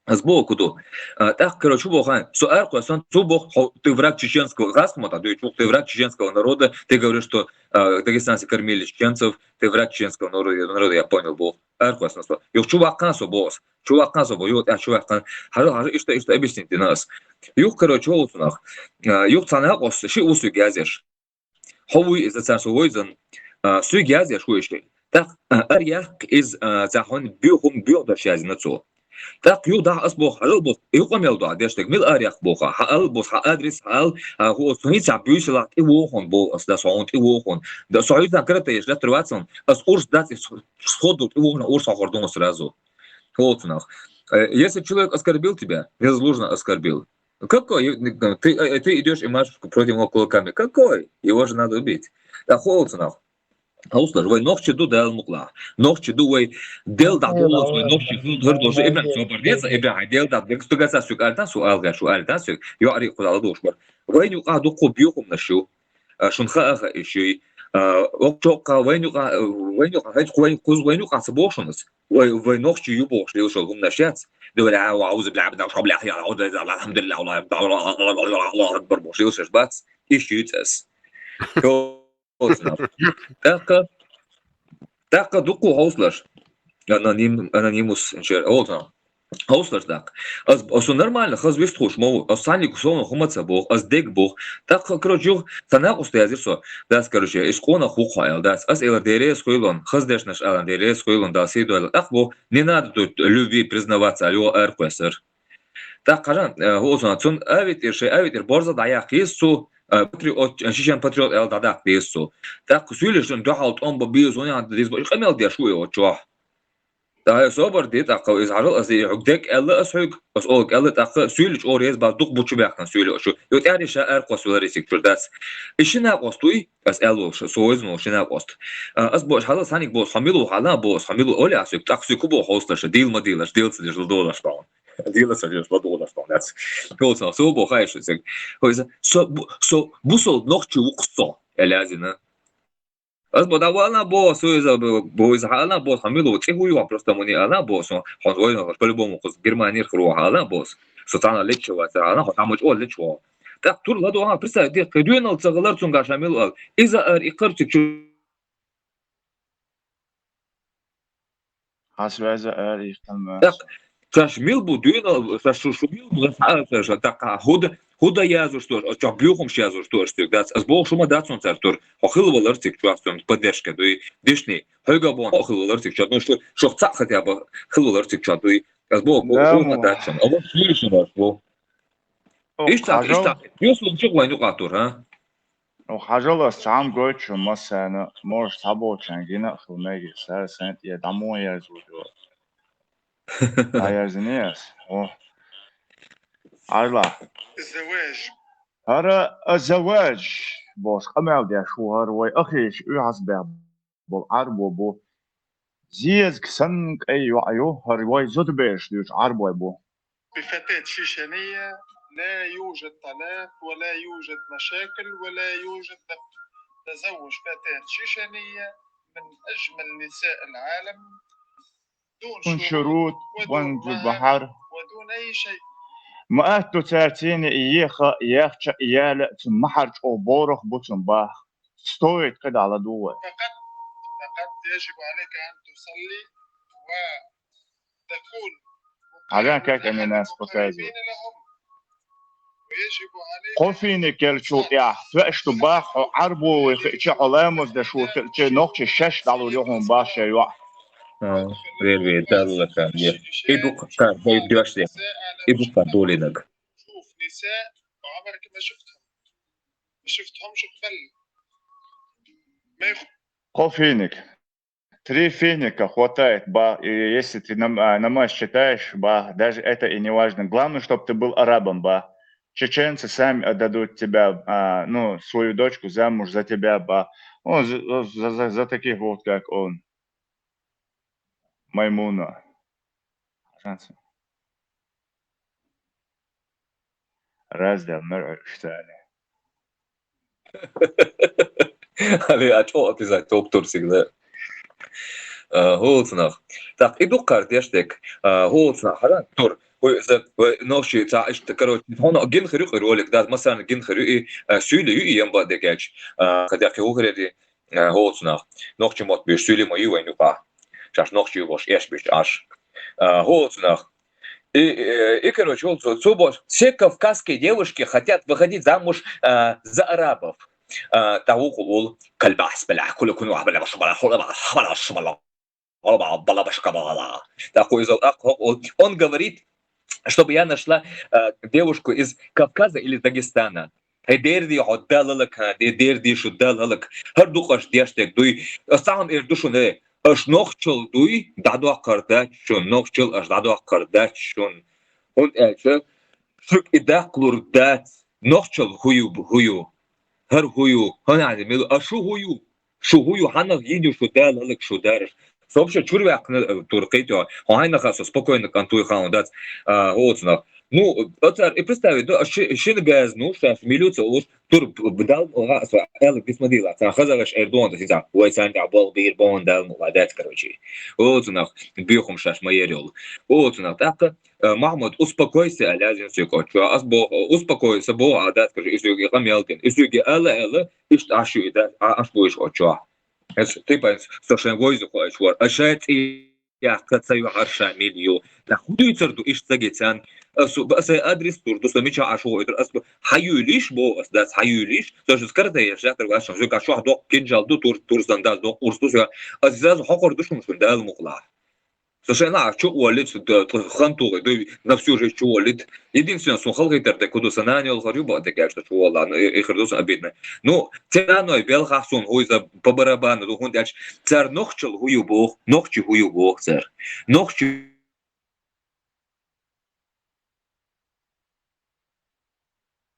Аз боху ду. А, тӀаккха, короче, боху, со аркхой сан, цу боху, хьо, ты враг чеченского, гӀаз ма та дуй, чу, ты враг чеченского народа, ты говоришь, что, а, дагестанцы кормили чеченцев, ты враг чеченского народа, народа, я понял, боху. Аркхой сан со. Юх чу ваккхан со, босс. Чу ваккхан со, бо, ю, тӀа чу ваккхан. Хажа, хажа, ишта, ишта объяснить дина аз. Юх, короче, олу цунах. А, юх цхьа накъос, ши усуг язеш. Хьо вуй иза царна со войзан, а, суьйга язъеш вуй ши. ТӀаккха, а, ар яккха иза, а, цхьа хьуна буьйху-, буьйху даш язйина цо. ТӀаккха юха даха ас боху, хьажал боху, и къамел ду хьан деш дерг, мила ар яккха боху, хьан ал бос, хьан адрес, хьан ал, а, хӀу ас хӀинца буьйсалахь тӀе вохун боху ас, да, со хьуна тӀе вохун. Да, со хьуьйцан карата еш латтар вацун, ас урс дац, и сходу тӀе вохун урс хьохур ду сразу. Хьо цунах. Э, если человек оскорбил тебя, незаслуженно оскорбил, какой? Ты, э, ты идёшь и машешь против него кулаками. Какой? Его же надо убить. ТӀаккха хӀу олу цунах. Хьовсалаш, вай нохчий ду Дала мукъалахь. Нохчий ду вай, Дела дӀадоллалц вай нохчий хӀума хӀара долуш. Ибрахь, собар де цкъа, Ибрахь, Дела дӀа-, дерг стугацахь соьга аьлла сан, со алгӀа шу аьлла сан соьга. ЙоӀарий кхуза ала дууш бара. Вайна юкъахь дуккха бухамнаш ю. А, шуна хаа а хаа иш юй. А, окху чоккха вайна юкъа, вайна юкъа, хӀинца кху вайн кхуза вайна юкъа ца боху шуна ас. Вай, вай нохчий ю бохуш лелаш йолу хӀуманаш яц. Ду вала, а, аузу бля, бля, шо бля, я, аузу, алхьамдулиллахь, Аллаху акбар бохуш лелаш бац. Иш юьйцу ас. Хьо, хьо цунах. ТӀаккха, тӀаккха дуккха хьовсалаш. Аноним, анонимус, иншер, хьо цунах. Хьовсалаш даккха. Ас, ас нормально, хаза вистхуш ма ву. Ас цхьаьнниг совна хӀума ца боху, ас дерг боху. ТӀаккха, короче, юха сан накъоста язйира со. Дас, короче, иш къонах ву-кх хьо аьлла, дас. Ас элира, Дела реза хуьлда, хаза дешнаш алан, Дела реза хуьлда, Дала сий дойла. ТӀаккха боху, не надо тут любви признаваться, алло, аркхой сар. ТӀаккха хьажа, э, хӀу сан, цунна авитӀира, шайн авитӀира борза дӀаяккха еза цо, э, патриот, э, шишен патриот аьлла дӀадаккха деза цо. ТӀаккха суьйлиш шун дуьхьал тӀом бан беза, хӀун яхьан деза бан, къамел деш ву и оцу чохь. ТӀаккха собар де, тӀаккха иза хьажал аса, и хьуьга дерг аьлла аса хьуьга, аса олу аьлла, тӀаккха суьйличу ора еза бац, дукха бучу баьхкина суьйличу. Ю тӀаьхьа ша аркхо суьлар исиг чуьра дац. И ши накъост вуй, аса аьлла волуш, со вайзина волу ши накъост. А, аса бохуш хьала, саниг боху, хьо мила ву хьала, боху, хьо мила ву, оля аса хьуьга, тӀаккха суьга хӀу боху хьовсалаш, дийла ма дийлаш, дийла ца деш, ладогӀалаш бахьун. Дийла ца деш, ладогӀалаш бахьун, дац. Хьовсал, со боху, хай шу цига. Хьо иза, со бу-, со бусалба нохчи ву-кх со, аьлла язйина. Ас бо дӀавална бо, со иза бо, бо иза хьална бо, хьан мила ву, цӀе хӀу ю, просто муни ална бо, со, хьо вайна, по-любому, кхуза Германера хир ву хьална бо, со цхьана лечча вац, хьална, хьо цхьа мучу лечча ву. ТӀаккха тур ладогӀа, представь, де, кхин дуьйнал ца гӀалар цуьнга ша мила ал. Иза ар и кхар цуьнга чу Хьан связь ара ихтан мац? ТӀаккха, шаьш мила бу дуьйна, шаьш шу, шу мила бу, аса ара шаьш, тӀаккха хӀуда, хӀуда язуш туш, оцу чохь буьйхамаш язуш туш цига дац. Ас боху шу ма дац цунна цара тур. Хьо хила валар цига чохь цунна, поддержка дуй. Дишни, хьоьга боху, хьо хила валар цига чохь. Ну, шу, шух цхьаъ хотя бы хила валар цига чохь дуй. Ас боху, бо, Да, шу ма мо. дац цунна. А вот шу шу дац, бо. Ох, Иштта, хьажал. иштта. Юсун чу вайн юкъа тур, а? Ох, хьажал ас цхьаьна гойтуш ву массарна, может, цхьаболчарна гина а хила мегий, сара сайн тӀе дӀа муха яздо. ДӀаязйиний ас? О. Хьажал. الزواج. ХӀара а заваж бохуш къамел деш ву хӀара вай ахийша уьйхьазбех болу Ӏарбо бу. Зезаг санна кӀайн йоӀ ю, хӀара вай зудабераш дуьйцу Ӏарбой бу. بفتاة شيشانية لا يوجد طلاق ولا يوجد مشاكل ولا يوجد نقد. تزوج فتاة شيشانية من أجمل نساء العالم دون دون شروط شروط ودون ودون مهر بحر. ودون أي شيء. Ма аьтту цаьрца цӀийне и еха, яхча, яла, цун махьар чӀогӀа борах бу цун бах. Стоит кхидӀа ладугӀу вай. فقط، فقط يجب عليك أن تصلي وتكون Хьажан как а ненас кхо сайзо. ويجب عليك Кхо финик кхеллачул тӀаьхьа, тоьаш ду бах хьо Ӏарбо вуй хиъча, хьо ламаз деш вуй хиъча, нохчий шаьш дӀалур ю хьуна бах шайн йоӀ. А, вер, вер, далла кам е. И бу кхар, дай дош де. И бу кхар долинаг. شوف نساء عمرك ما شفتهم. ما شفتهمش قبل. ما يخ- Кхо финик. Три финика хватает, ба, и если ты нам-, а, намаз читаешь, ба, даже это и не важно. Главное, чтоб ты был арабом, ба. Чеченцы сами отдадут тебя, а, ну, свою дочку замуж за тебя, ба. Он за, за, за, за таких вот, как он. Маймуна. Раздел номер четыре. Али, а чё ты за доктор всегда? А, хӀолцунах. Так, и дуккхар деш дек. А, хӀолцунах, хӀара, тур. ХӀу, за, вай, нохчий, ца, ишта, короче, хьона гин хир ю и ролик, да, масана гин хир ю и, а, суьйли ю и ямба декач. А, кадяхи хухрери, а, хӀолцунах. Нохчий мот биш, суьйли ма ю вайн юкъа. Шаш нохчий бош, эш биш, аш. А, хӀолцунах. И, э, и, короче, хӀолцу, цу бош. Все кавказские девушки хотят выходить замуж, а, за арабов. А, та вукъул, колбас, бля, куля, куну, бля, бля, бля, бля, бля, бля, бля, бля, бля, бля. Так, ой, зал, ак, хок, ол. Он говорит, чтобы я нашла, э, девушку из Кавказа или Дагестана. Хье дерди хьо далалак, хье дерди шу далалак. ХӀар дукъаш деш дек дуй. Ас цхьаъ эр ду шуна, э. Аш нохчал дуй, дӀадоккхар дац шун, нохчал аш дӀадоккхар дац шун. ХӀунда аьлча, шуьга и даккхалур дац. Нохчал хӀу ю, хӀу ю. ХӀар хӀу ю, хӀана аьлла, мел, а шу хӀу ю? Шу хӀу ю, хьанах йин ю шу далалак шу дараш? Со вообще чур ваьккхина, э, тур кхетё. Хьо хьайнаха со спокойно кӀантуй хаун дац, а, хӀоцунах. Ну, оцар, и представить, да, ши-, шин газ, ну, шаш милица уж, тур б-, б-, дал, га, со, эл, бисмадила, ца, хазагаш эрдон, да, сиза, ой, сан, да, бол, бир, бон, дал, ну, ладец, короче. ХӀоцунах, бихум шаш, ма ерёл. ХӀоцунах, так, э, Махмуд, успокойся, а лязин сюк, чё, ас бо, успокойся, бо, а, да, скажи, и сюк, и камелкин, и сюк, и ала, ала, ишт, а, шу, и да, а, аш, бо, иш, о, чё. Эс, ты, поймёшь, совершенно войзу, кхоач, вор, а, шат, и, я, кацаю, арша, милью. Да, худуй цар ду, ишт, сагицан, а, су, ба, сай адрес тур, ду, са мича, а, шу, и, ас, бо, хаю лиш, бо, ас, да, хаю лиш, то, что скоро, да, я, шатр, ваш, зука, шо, док, кинжал, ду, тур, тур, сандал, док, урс, ду, сё, а, заз, хокор, ду, шум, шум, дал, мукла. Слушай, на, чё уволить, да, т-, хан тугы, да, на всю жизнь чё уволить. Единственное, сон халгы тар, да, куду санани ол харю, ба, да, конечно, чё увола, ну, и, и хардус обидно. Ну, ценой бел хахсон, ой, за по барабану, ду, хун дальше. Цар нохчал хую бог, нохчи хую бог, цар. Нохчи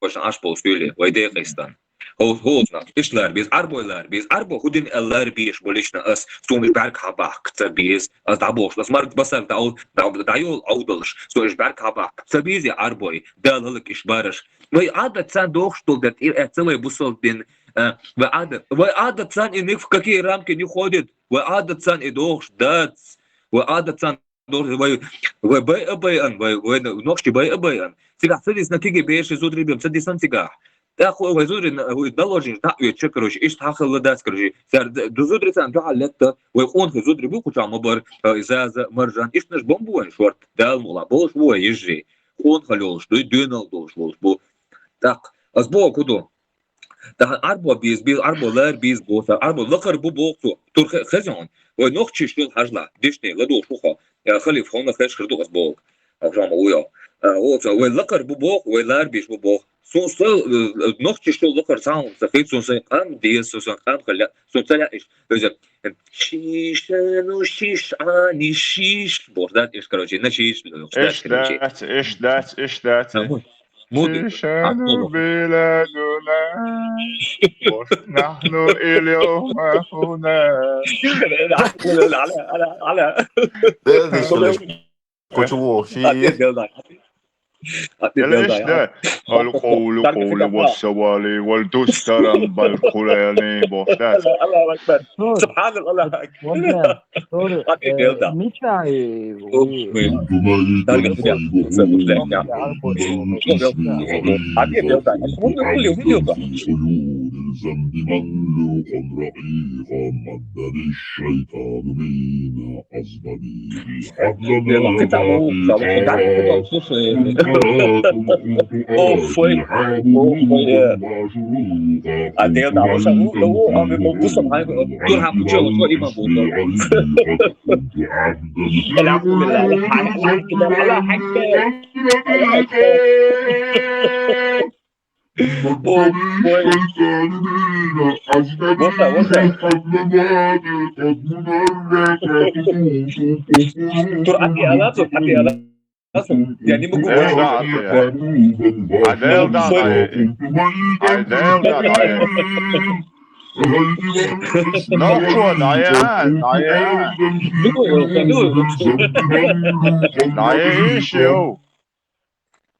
Башан аш бо суьйле, вай декъайстан. Хо-, хозна, ишлар биз, арбойлар биз, арбо худин эллар биш, болишна ас, сун иш бярк хабак, ца биз, ас да бош, ас марк басар да ол, да, да йол аудалш, сун иш бярк хабак, ца биз я арбой, да лалык иш бараш. Вай адат сан дохш дол дат, ир эт ца вай бусол дин, э, вай адат, вай адат сан и ни в какие рамки не ходит, вай адат сан и дохш дац, вай адат сан дор-, вай, вай, бай, а, бай, ан, вай, вай, нохчи бай, а, бай, ан. Цигахь ца дисна киги беши зудрибим, ца дисан цигахь. ТӀаккха вай зудри, вай даложин, тӀа оьцу, короче, ишт хьахилла дац, короче. Цар д-, ду зудри цан дуьхьал летта, вай къонхи зудри бу кхуча ма бар, э, Заза, Маржан, ишт наш бомбу вайн шорт, дал мула, болш бу вай йижри. Къонхал йолуш, дуй, дуьйнал долуш волуш бу. ТӀаккха, ас боху ду. Тахана арбо биз, биз, арбо лар биз боху, арбо лакхар бу боху цо. Тур хе-, хезон. Вай нохчиш йол хьажла, дишни, ладугӀуш ву хьо. Э, халиф хьуна хеш хир ду ас боху. Ахшама ву йо. Э, оца, вай лакхар бу боху, вай лар биш бу боху. Сун са, э, нохчиш йол лакхар цхьа хӀума ца хит, сун сайн къам деза, сун сайн къам хила, сун ца лаьа иш. Веза, шиша, ну, шиш, а, не шиш. Боху, да, иш, короче, на шиш, короче. Иш дац, иш дац, иш дац. Муд. Шишану биладуна. Нахну ильёма хуна. Кочу вохши. Алкъоулу, къоулу, вассавали, валдустаран балкулани, бохтас. Аллаху акбар. Субханаллах. Мичай. Тур, ати ала, тур, ати ала. Аслан, я не могу больше. Ай, да, ай, да, ай. Ай, да, да, ай. Ну что, да, я, да, я. Думаю, думаю. Да, я ещё.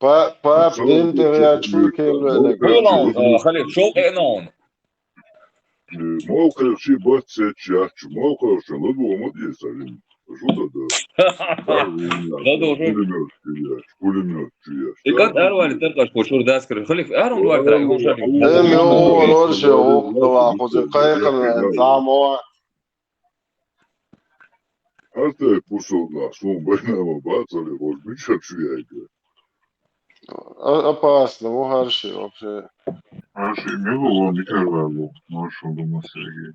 Па-, пап дин тӀе веача фу кхел веанарг? Хьула, а, Халиф, шовкъ веана хьуна. Мовкхарчий бац сеччачу, мовкхарча ладугӀа ма деза, Римма. Шу да да. ЛадугӀа шу. Пулемёт чу еш, пулемёт чу еш. И кӀант араваьлла таркъаш кхо чура даскар. Халиф, арун вар тара, юха шарик. Эм, йо, лорше, охтала, хоза кайхана, замова. Хьартай пусалла, сун байна ма бацале, хӀуж мича чу яйга. А-, опасно, во хӀара ши вообще. ХӀара ши мила во, мичара ваьлла, маршал ду ма Сергей.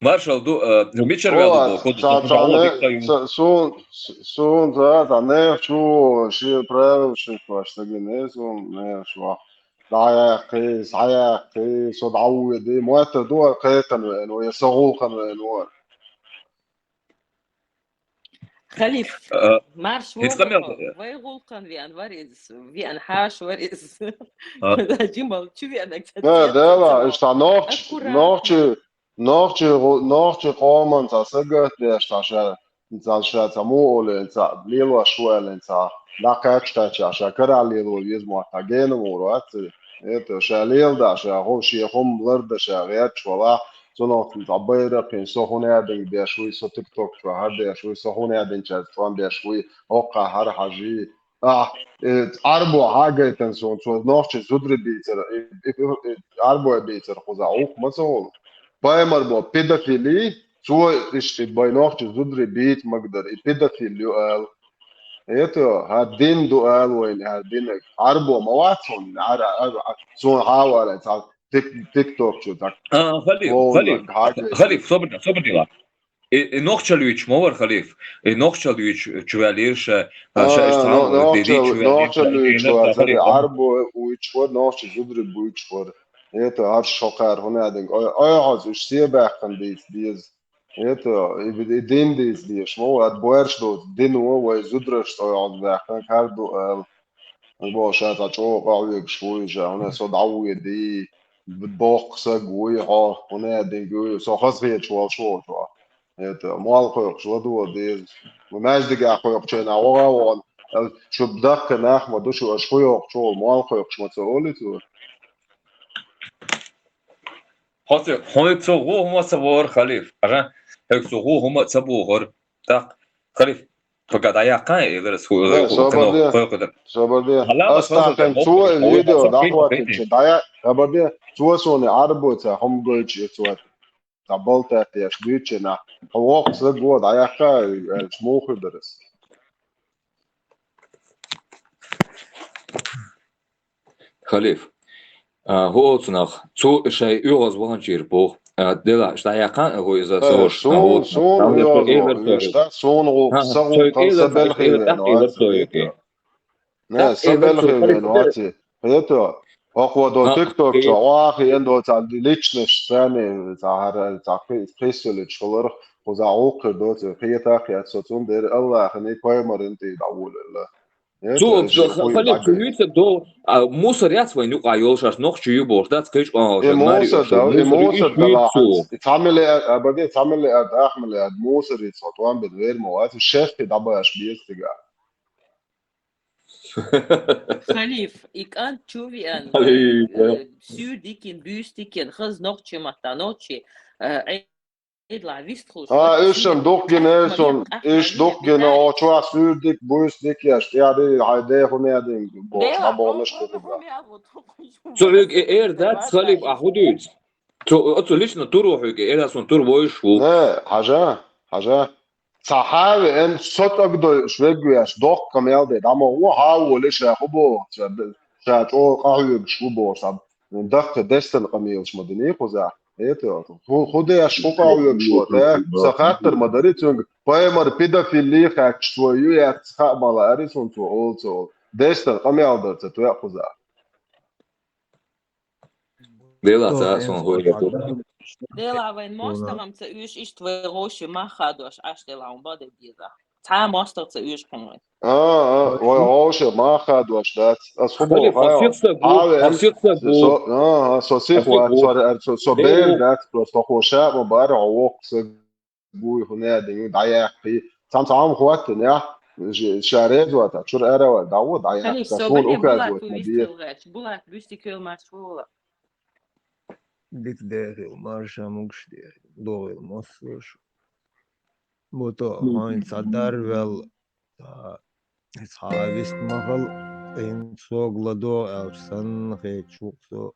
Маршал ду, э, ну, мичара ваьлла бо, куда ца-, ца-, не, ца-, сун, сун, да, да, не хочу, ши правил, ши кваш, таги не, сун, не хочу. ДӀаяьккхий, схьаяьккхий, со дӀавоьдий, мотта дуар кхетан веана, я со гӀулкхан веана вар. Халиф, э, марш хӀинца къамел вай гӀулкхан веана вар иза, веана хьаша вар иза. А. Жимал, чу веана, да, да, ла, иштта нохч-, аккуратно. Нохчи, нохчи гӀу-, нохчи къоман ца сагатдеш, ца ша, ца ша, ца муоле, ца лелош вале, ца дӀакхаьчкхаьча, ша кара лело веза мотта, гена мур вац. Это, ша лелда, ша хо-, ши хум ларда, ша гӀерташ вала, цунах ца байракхин, со хӀунадинг беш вуй, со тикток чу хьардеш вуй, со хӀунадинча чӀон беш вуй, хӀокха хьар хьажи. А, э, Ӏарбо хьагайтан сон, цо нохчи зудри бийцар, э, э, э, Ӏарбой бийцар кхуза, ух, ма ца волу. Паймар бо педофили, цо ишти бай нохчи зудри бийц магдар, и педофил ю ал. Это, хьа дин ду ал вайн, хьа динаг. Ӏарбо ма вац сон, ара, ара, сон хьавара, ца тик-, тикток чу, так. А, Халиф, Халиф, Халиф, собрна, собрнила. И, и нохчаллуьйчу ма вара, Халиф. И нохчаллуьйчу чу ваьллера ша, а, ша иштта но-, хьал, нохчал-, ди-, ди чу ваьллера, нохчаллуьйчу ша ваьллера, Халиф. Ӏарбо уьйчу вара, нохча зудри буьйчу вара. Это, хӀара шо кхара хӀунадинг, ой, ой, хьоз уьш се баьккхина дийца деза. Это, и, и дин дийца дезаш ма вара, ат боьрш доцу дино вай зудраш цӀой хьоз баьккхина, кхар ду ала. Бо ша цхьа чӀогӀа къахьоьгуш вуй ша, хӀунда со дӀавоьдий, боккха саг вуй хьо, хӀунда динг вуй, со хазахеташ волуш волчу. Это, мол кхойкхуш ладогӀа деза. Маьждигехь кхойкхучу хенахь вогӀа а вогӀана, шу даккха нах ма ду шу, аша кху йоккхучу, мол кхойкхуш ма ца олу цо. Хьо ца, хьоьга цо гӀо хӀума ца бохура, Халиф. Аша, хьоьга цо гӀо хӀума ца бохура. ТӀаккха, Халиф, тхо дӀаяккха, элира, сху-, э, собар де. Собар де. Ас тахана цо видео дӀахӀоттинчу, дӀая-, собар де, цо суна Ӏарбоца хӀума гойтуш, цо цхьа балтат деш дуьйцучу нах. Хьо воккха саг ву, дӀаяккха, аьлча, муха хир дара ас? Халиф. А, хӀу олу цунах, цу шайн оьгӀаз ваханчийра боху. А, делахь, дӀаяккха а хӀу иза, э, ца вуш, сун, а, сун оьгӀаз вахана, иштта, сун гӀуллакх, сан гӀуллакх, сан белхий веана вац. Не, сан белхий веана вац. Хето, хӀокхо до тикток чу, охьа хиъна доцу личность царна, цхьа хӀара, цхьа кхи-, кхиссалуьйтуш хиларх, кхузахь гӀуллакх хир доцу, кхета а кхета со, цундела Аллахьан и пайхамаран тӀе дӀаволавелла. Цо, Халиф, цо юьйцур ду, а, мусор яц вайн юкъахь йолуш, аш нохчий ю бохуш, дац кхечу къонахаллаш, и мусор дала, и мусор дала, цхьа миллиард, а, баге, цхьа миллиард, ах миллиард мусор, и цхьа тӀом бен вер ма вац, шерти дӀабаш беза цигахь. Халиф, и кӀант чу веана, Халиф, э, суьйр дикина, буьйса дикина, хаза нохчий матта, нохчий, э, Ӏедалахь вистхуьлуш. А, уьш шан дукха гина, сон, уьш дукха гина, о, чохь суьйр дика, буьйса дика еш, тӀаьхьа хьайн дехуна дин, бохуш, дӀаболуш ду хӀума. Цо хьоьга э эр дац, Халиф, а хӀу дуьйцу? Цо, оцу лично туро хьоьга э эр дац, сон тур войш ву. Не, хьажа, хьажа. Цхьа хьа а веана, со тӀаг дойуш вегвеш, доккха мел де, дӀа ма вон хьа а волий, ша хӀу боху, ша, ша чӀогӀа къахьоьгуш ву боху, сан даккха дестан къамелаш ма динний кхузахь. ХӀета, хӀу, хӀу деш, хӀу къахьоьгуш ву, те? Сан хаттар ма дарий цуьнга, пайхамар педофилий хаьтташ цо ю, яц хаа ма лаари цунна цо олу, цо олу. Дестан къамел дар ца тоьа кхузахь. Делахь ца сон хӀуьйга ду. Делахь вайн мостагӀам ца уьш, иштта вай гӀовши мах хадош, Ӏаш делахь хьуна баде деза. Цхьа мостагӀ ца уьш хьуна вайн. А, а, вай гӀовши мах хадош дац. Ас хӀу боху, хьо сих саг ву, хьо сих саг ву. Со, а, а, со сих вац, со, со бер дац, просто хьо ша ма бара, хьо воккха саг. Буй хӀунадин ю дӀаяьккхий. Цхьамма цхьамма хӀоттанехь, Ш-, ша реза вац, чура ара вац, дӀагӀо, дӀаяхьа, Халиф, ца со суна бале, указывать Булат ма де. Вистел гӀерташ, Булат, буьстиг хила марш вола. Дика дехила, марша могуш дехила, догӀийла массо а шу. Бото, хьайна цхьа дарвел, цхьа, цхьа вист ма хала, хӀинца сога ладогӀа аьлча санна хеташ ву со.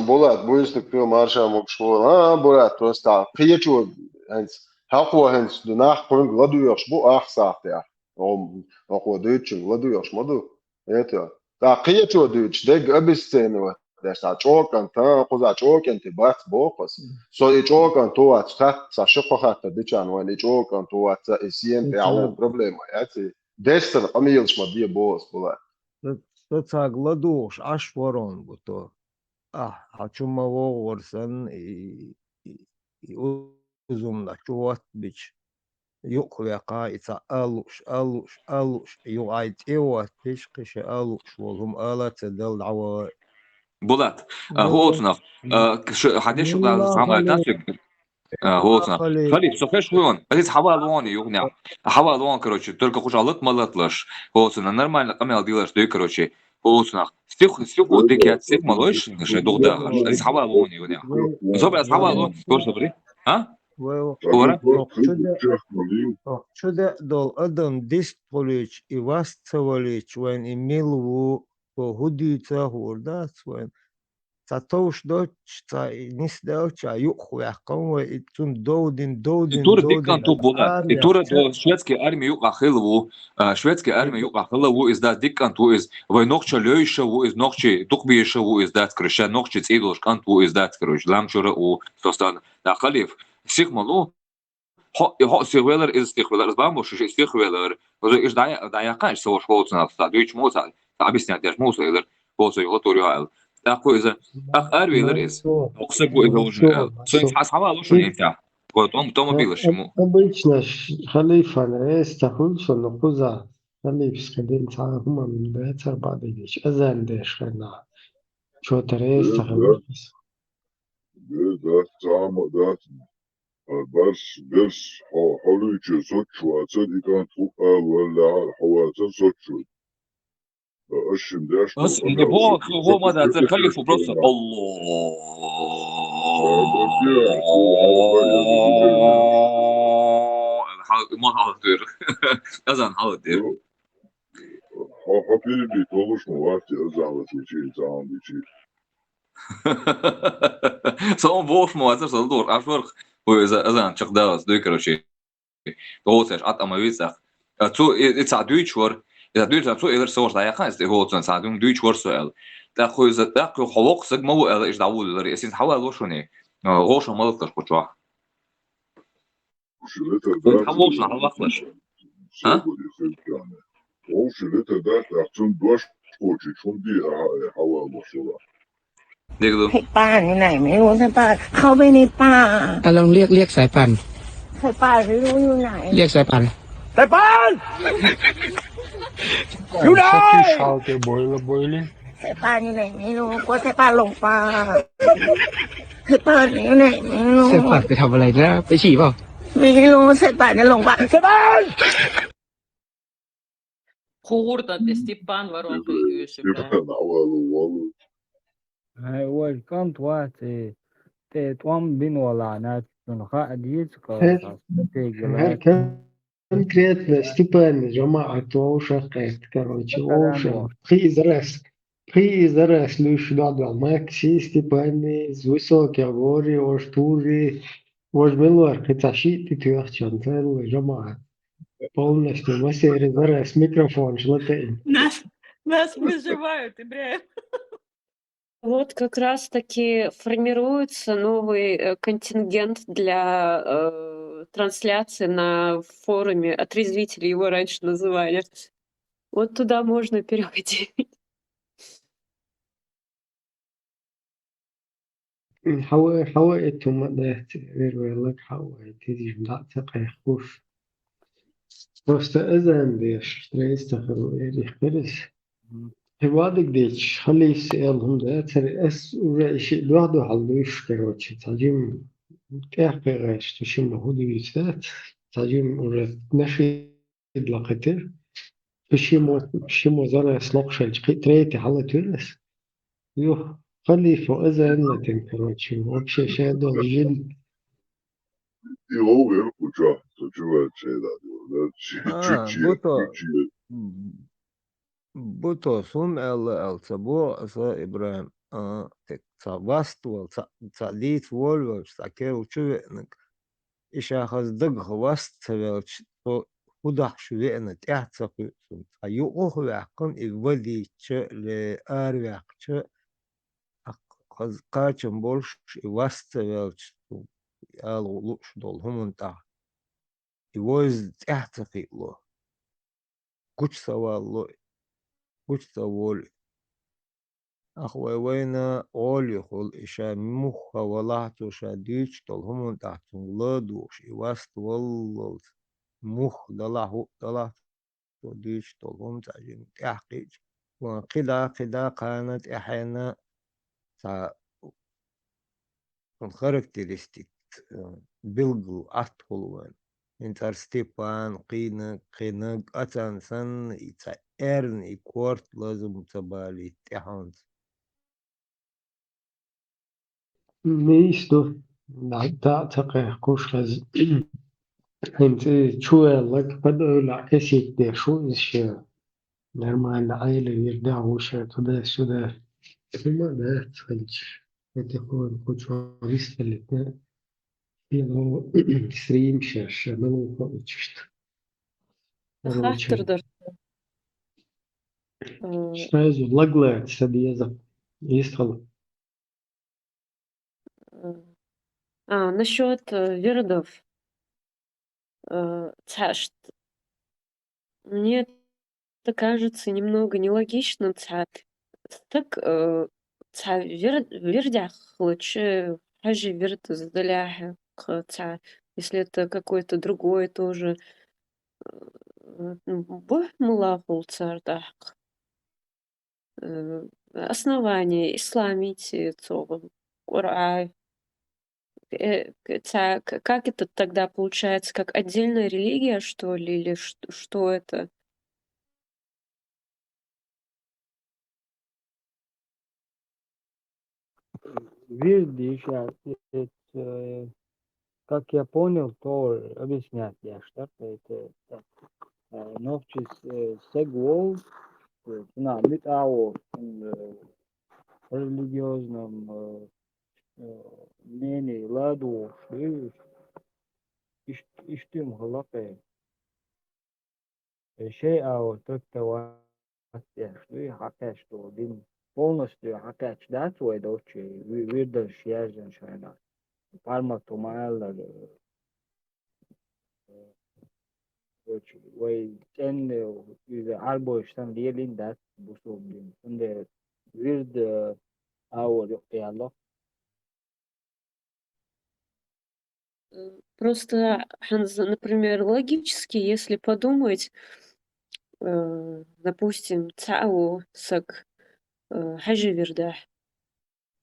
Булат, буьйсаниг хила марша могуш вола. А, Булат, просто кхечо хӀинца, хьакхо хӀинца нах кхуьнга ладоьгӀуш бу ахсахтех. Оха дуьйцучуьнга ладоьгӀуш ма ду. Это. ТӀаккха кхечо дуьйцуш, дерг обесценивать деш, цхьа чӀокӀанта, кхуза чӀокӀанте бац боху ас. Со и чӀокӀанта вац хатта, цхьа ши-кхо хаттар дичарна вайн и чӀокӀанта вац, и сиен тӀехь ву проблема яц и. Дессана къамелаш ма де боху ас, Булат. Со, со цаьрга ладугӀуш Ӏаш ворон бу то. Ахь, хьан чу ма вогӀу вара санна, и, и, и узумна чу ваттабича, юкъ веккха, и цхьа алуш, алуш, алуш, юкъай тӀе а ваттабича, кхин ша алуш волу хӀума ала а ца дала дӀаваха. Булат, а, хӀу оцунах, а, ш-, хьан деш ю лаза цхьа ма тасиг? А, хӀу оцунах. Халиф, со хеш хуйон, азиз хьавал вон югнех. Хьавал вон, короче, только кхуша лат ма латлаш. ХӀу оцунах, нормально къамел дилаш дуй, короче. ХӀу оцунах. Стих, стих, вот дикят, стих ма лойш, шай дугда хаш. Азиз хьавал вон югнех. Зобра аз хьавал вон, короче, бри. А? Вай, Кора? Ох, чу де, ох, чу де дол адам дист хулич, и вас ца валич, вайн и мил ву, то хӀу дуьйца хӀур дац вайн. Цхьа товш доцуш, цхьа и нисделча, юкъах ваьккхина вай, и цунна довдина, И довдина, тура довдина, диккан ту була. И тура до шведский армия юкъа хила ву. А, шведский армия юкъа хила ву, из дац диккан ту из. Вай нохча лёйша ву, из нохчи дукхбеша ву, из дац, короче, ша нохчи цӀийдолуш кӀант ву, из дац, короче, ламчура ву, со стан. Да, халиф, сих ма лу. Хьо, и хьо сих велар, иза сих велар, иза бан бу шу сих велар. Уже иш дӀа-, дӀаяккха, иш со ваша хӀоцунах, ца дуьйцу муса, ца объяснять деш муса велар, хӀоца юха тур йоӀал. ТӀаккха иза, тӀаккха ар велар иза. Хьокху са бу иза уже. Со иза хьас хьавалу шуна ентя. Гой, том, тома билаш ему. Обычно ш-, халифан рейс ца хуьлу со, но кхуза халифс кадин ца хӀуман бецар бадигиш, азан деш хана. Чо та рейс ца хуьлу. Бе, да, ца ма, да. Барс, берс, хьо, хьо луьйчу соччу вацар, и кӀант хӀу ала валлахьа, хьо вацар соччу. Аш шин деш Ас не бо, хо ма да, це халифу просто Алло. Ма халтыр. Азан халтыр. Хьо, хьо перебить волуш ма варти азан вачи, цаам бичи. Со он бохуш ма вацар, со дур, аш варх, хӀу иза азан чекхдалас дуй, короче. ДогӀуцеш Ӏад ама вицӀах. А цу и, и цхьа дуьйцуш вар, и цхьа дуьйцуш, цу элар со ваша дӀаяхьа, иза тӀе хӀоцун цхьа дуьйцуш вар со аьлла. ТӀаккха хӀу иза, тӀаккха хьо воккха саг ма ву аьлла, иш дӀавуллалар, и синца хьавал ву шуни, а, гӀоша ма латалаш кху чохь. Вовши летар дац. Хьан вовши хьан вахлаш? А? Вовши летар дац, ахь цунна дош кхочуьйту, хӀунда дийхьа хьан валлаш вала? Дегду. Хепа, не най, ме, вот это, хобе не па. กำลังเรียก เรียกสายป่าน Хепа, не най. เรียกสายป่าน Хепа! อยู่ไหน? Шалте бойла, бойли. Хепа, не най, ме, ну, ко хепа ломпа. Хепа, не най, ме, ну. สายป่านไปทำอะไรนะ ไปฉี่เปล่า? Ме, ну, хепа, не ломпа. Хепа! Хурдан де Степан воронка юши. Степан, авалу, валу. Хьай, вай, кӀант вац, э, тӀе тӀом бин вала, нац, цунна хаа дийца, кхалсас, стратегия лаьцна. Конкретно Степан, жамаӀат вовшах кхетта, короче, вовшах. Пхи из раз, пхи из раз луьйш дӀадал. Макси, Степан, из высоких гори, вож тури, вож милвар, кхин цхьа шиъ тӀе тоьхчан, царла жамаӀат. Полностью масера из раз микрофон шлатаин. Нас, нас вызывают, Ибраим. Вот как раз-таки формируется новый, э, контингент для, э, трансляции на форуме. Отрезвители его раньше называли. Вот туда можно переходить. Хьава, хьава, это ма дац, вер вайлаг хьава, это дижна дац, кхайхуш. Просто азан деш, трейс тахар, эрих хирис. Хивадик дечи, халис эл хӀума дацари, ас уже иши дуьхьа-дуьхьал дуьйш, короче, цхьа жим тӀехкхийгӀаш, цу шимма хӀу дуьйцу дац. цхьа жим уже нашид лакхатир. Цу ши мо, ши мо зӀамига локхуш хилча, кхин третий хьалатуьйра ас. Юха халифа азан латина, короче, вообще шадолу жим. И гӀовгӀа кху чохь, со чу ваьлча, да, да, чи, А, чу, чи, Буто, чу, чи. м, Буто, хӀума аьлла, аьлла ца боху аса, ИбрахӀим. А, тек ца васт вала, ца, ца дийца волавелча, ца керла чу веанарг. И ша хаза дагах васт ца велча, цо хӀун дахьаш веана, тӀаьхьа ца кхуьу цунна. Цхьа юкъах ваьккхина, и вадийча, ле, араваьккхича, Ахь хаза кхачам болуш и васт ца ваьлча, цу ала лууш долу хӀуманна тӀехь. И вовза тӀаьхьа ца кхиало. Гучу ца валало и. Гучу ца волу и. Ахь вай вайна гӀолехула и ша муха валахь а, цо ша дуьйцуш долу хӀуманна тӀехь цунга ладугӀуш, и васт валлалц, муха далахь, хӀуъа далахь, цо дуьйцуш долу хӀума цхьа жимма тӀаьхьакхиъча, вайн кхидӀа, кхидӀа, кхана, тӀаьхьенна цхьа характеристика, э, билггал атта хуьлу вайн. ХӀинца ара Степан, кхийниг, кхиниг, а царна санна, и цхьа эрна, и корта лазам ца балийта тӀаьхьенца. Нийса ду, дӀа а ца кхайкхош хеза. ХӀинца и чу ваьлларг пад эвлахь кесет деш ву иза шен. Нормально Ӏела вирдахь ву шен туда-сюда. ХӀума дац хилча. ХӀетахула кху чохь вистхилитта. Шен стрим шаьш, ша мила ву хаа ву иштта. Короче. Хаттар дар. Э, Сразу лаглаьца ца деза. Есть хала. Э, а, насчёт, э, вирдов. Э, цхьа ш-, мне это кажется немного нелогично, цхьа стаг, э, цхьа вир-, вирдехь хилча, хьажа вирд из далехь, кху цхьа, если это какой-то другой тоже, э, ну, бохь мала хуьлу цара тӀаккха. Э, основание, исламити, цо, Къуръан. Э, к-, ца-, к-, как это тогда получается, как отдельная религия, что ли, или ш-, что это? Вирди ша, э, э, как я понял, то объяснять я, что это, э, нохчис, э, сегвол, э, на митао, э, религиозном, э, э, мнении ладу, э, иш-, иштим халакъе. Э, шей а вот трактовать деш дуй, хьакхаьчна долу дин. Полностью хьакхаьчна дац вай долчу ви-, вирдаш яздина шайна. Пармато ма-аллара, э, долчу вай цӀенна иза Ӏарбойш санна лелийна дац бусулба дин. Цундела вирд, э, агӀор юкъа яьлла. Э, просто, хьанз, например, логически, если подумать, э, допустим, цхьа а ву саг, э, хьажа вирдахь,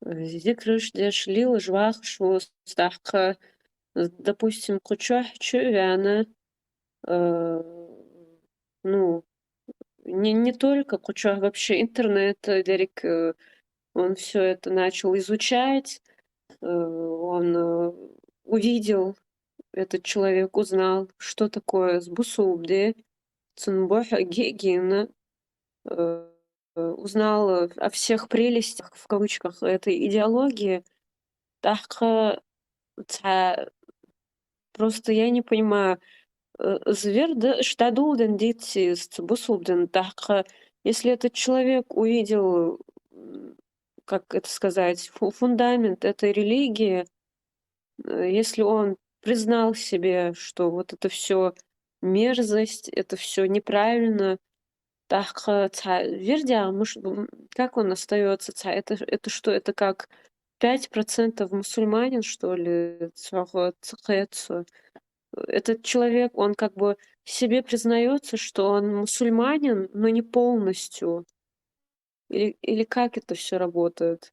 э, зикраш деш, лелаш вахаш ву, тӀаккха, э, допустим, кху чохь чу а веана, э, ну, не, не только кху чохь, вообще интернет, э, дерг, э, он всё это начал изучать, э, он, э, увидел, этот человек узнал, что такое бусулба дин, цунна бохь гина, э, узнал, э, о всех прелестях, в кавычках, этой идеологии. ТӀаккха цхьа, просто я не понимаю, э, из вирд аш дӀадоладина дицци из бусулба дин, тӀаккха, если этот человек увидел, м, как это сказать, фу-, фундамент этой религии, э, если он признал себе, что вот это всё мерзость, это всё неправильно, тӀаккха цхьа вирдехь, муш-, м, как он остаётся, цхьа, это, это что, это как пять процентов мусульманин, что ли, цхьа хӀума ца кхета со? Этот человек, он как бы себе признаётся, что он мусульманин, но не полностью. Или, или как это всё работает?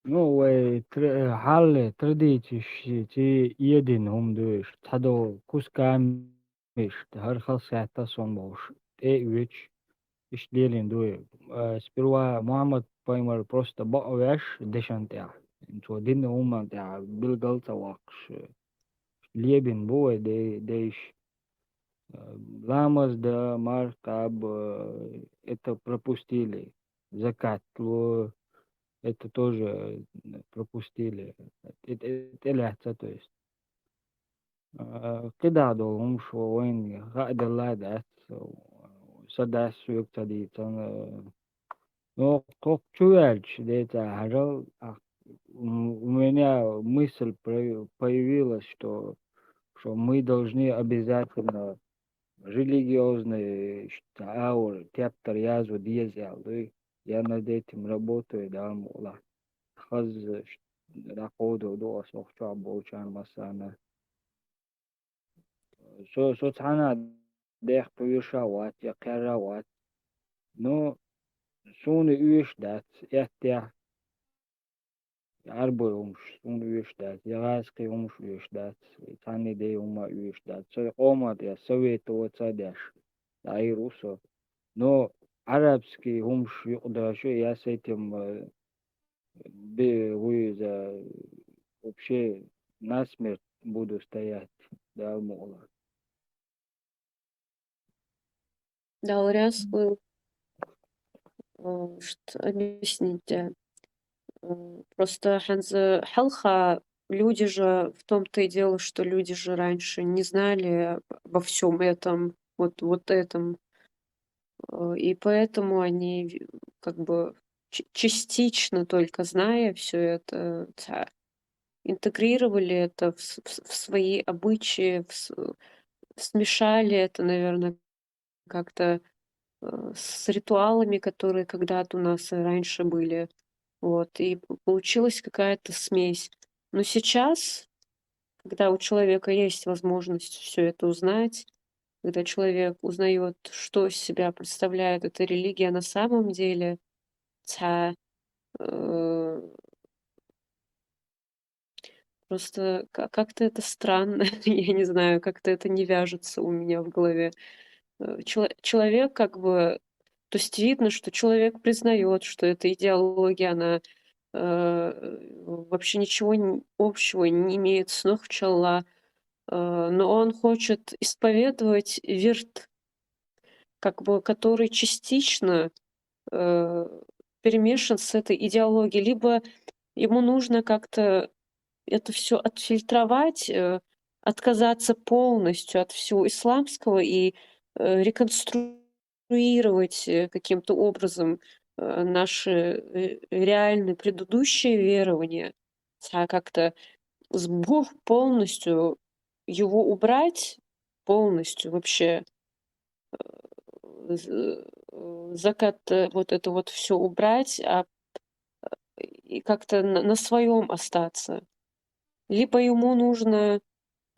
Ну, вай тр-, хьалле традицеш ци едина хӀума ду уьш. Цхьадо кускамеш, хӀара хала саьтта сон болуш, тӀе а оьцуш, иштта лелийна ду. Э, сперва Мухьаммад пайхамар просто бакъвеш дешан тӀехь. Цо дина хӀуманна тӀехь билгал ца воккхуш, э, лебина бу вай де-, дайша. Э, ламаз да, марха кхаба, э, это пропустили. Закат ло, это тоже, э, пропустили. Э, э, тӀелаьцна, то есть. Э, кхидӀа долу хӀумаш вайна хаа делла а дац, са дас соьга ца дийцина, э, Но кху-, кху чу ваьлча, децахьара, а, м, у меня мысль про-, появилась, что, что мы должны обязательно религиозный, что аура, тептар язва деза аьлла дуй. Я над этим работаю, да, мула. Хаза, ш-, дӀакховдо ду ас охчохь болчарна массарна. Со, со цхьана дехпа вуьйш а вац, я кхер а вац. Ну, суна оьшуш дац, эттехь, Ӏарбой хӀумаш суна оьшуш дац, я гӀазкхий хӀумаш оьшуш дац, цхьанний дей хӀума оьшуш дац. Со къоман тӀе советоваться а деш, дӀаийр ву со. Но Ӏарабский хӀумаш юкъадоьжча, я с этим, э, бе-, вуй иза вообще насмерть буду стоять, Дала мукъалахь. Да, Ларис, Мгм. Вы, э, что объяснить, э, э, просто хьанза хьалха люди же, в том-то и дело, что люди же раньше не знали обо всём этом, вот, вот этом. Э, и поэтому они в-, как бы ч-, частично только зная всё это, ца-, интегрировали это в с-, в с-, в свои обычаи, в с-, смешали это, наверное, как-то, э, с ритуалами, которые когда-то у нас раньше были. Вот, и п-, получилась какая-то смесь. Но сейчас, когда у человека есть возможность всё это узнать, когда человек узнаёт, что из себя представляет эта религия на самом деле, ца-, э, просто ка-, как-то это странно, я не знаю, как-то это не вяжется у меня в голове. Э, чело-, человек как бы, то есть видно, что человек признаёт, что эта идеология, она, э, вообще ничего н-, общего не имеет с нохчалла, э, но он хочет исповедовать вирд, как бы, который частично, э, перемешан с этой идеологией, либо ему нужно как-то это всё отфильтровать, э, отказаться полностью от всего исламского и, э, реконструировать, э, каким-то образом, э, наши, э, реальные предыдущие верования, ца-, как-то с-, бу-, полностью его убрать, полностью вообще, э, з-, э, закат, э, вот это вот всё убрать, а, и как-то на, на своём остаться. Либо ему нужно,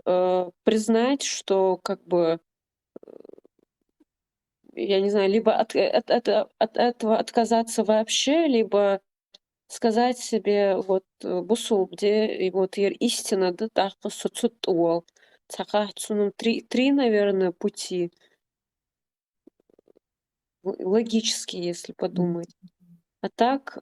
э, признать, что как бы, э, я не знаю, либо от, э, от, от, от этого отказаться вообще, либо сказать себе, вот, э, бусулба дин, и вот ер истина ду, тӀаккха со цу тӀа вол. Цхьа хатта цунна три, три, наверное, пути. Л-, логически, если подумать. А так,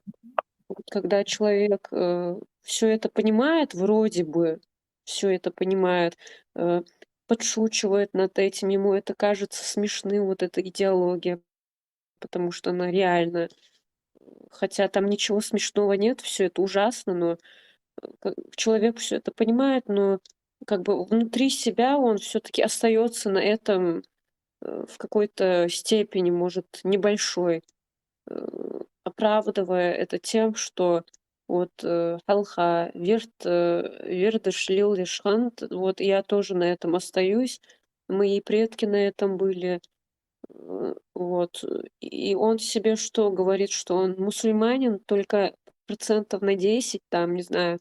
вот когда человек, э, всё это понимает, вроде бы всё это понимает, э, подшучивает над этим, ему это кажется смешным, вот эта идеология, потому что она реальна. Хотя там ничего смешного нет, всё это ужасно, но, э, ка-, человек всё это понимает, но как бы внутри себя он всё-таки остаётся на этом, э, в какой-то степени, может, небольшой, э, оправдывая это тем, что вот, э, хьалха вирд, э, вирдаш лелаеш хиннад, вот я тоже на этом остаюсь, мои предки на этом были. Э, вот, и он себе что, говорит, что он мусульманин, только процентов на десять, там, не знаю,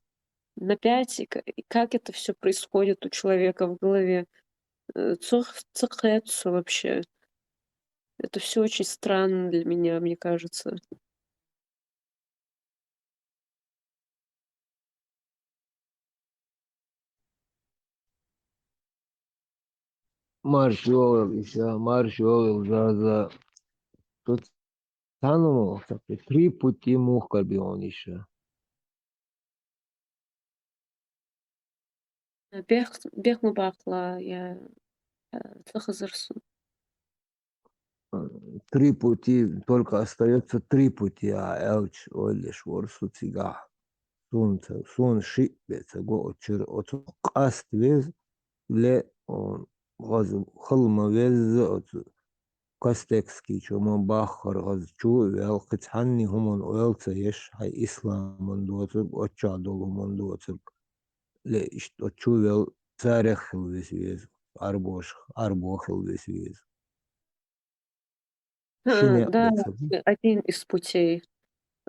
на пять, и ка-, и как это всё происходит у человека в голове? Э, цох-, цохецу вообще. Это всё очень странно для меня, мне кажется. марш йоагӀа иштта, марш йоагӀа заза. Тут цхьана мо, три пути мух кабиониша. Бех-, бех ма баккхалахь, я, э, ца хазар сона. Три пути, только остаётся три пути, а аьлча, ойла еш вар со цигахь. Суна ца, суна шиъ бен ца го оцу чуьра, оцу къаста веза, ле, о, хаза хала ма везза оцу Костекский чу ма баххара хаза чу а вел, кхин цхьанне хӀуманна ойла ца еш, хьайн исламан доцург, оццахь долу хӀуманна доцург. Ле, иштта оцу чу а вел, царех хила веза веза, Ӏарбош-, Ӏарбо хила веза веза. Ши некъ да, ца бу. Один из путей.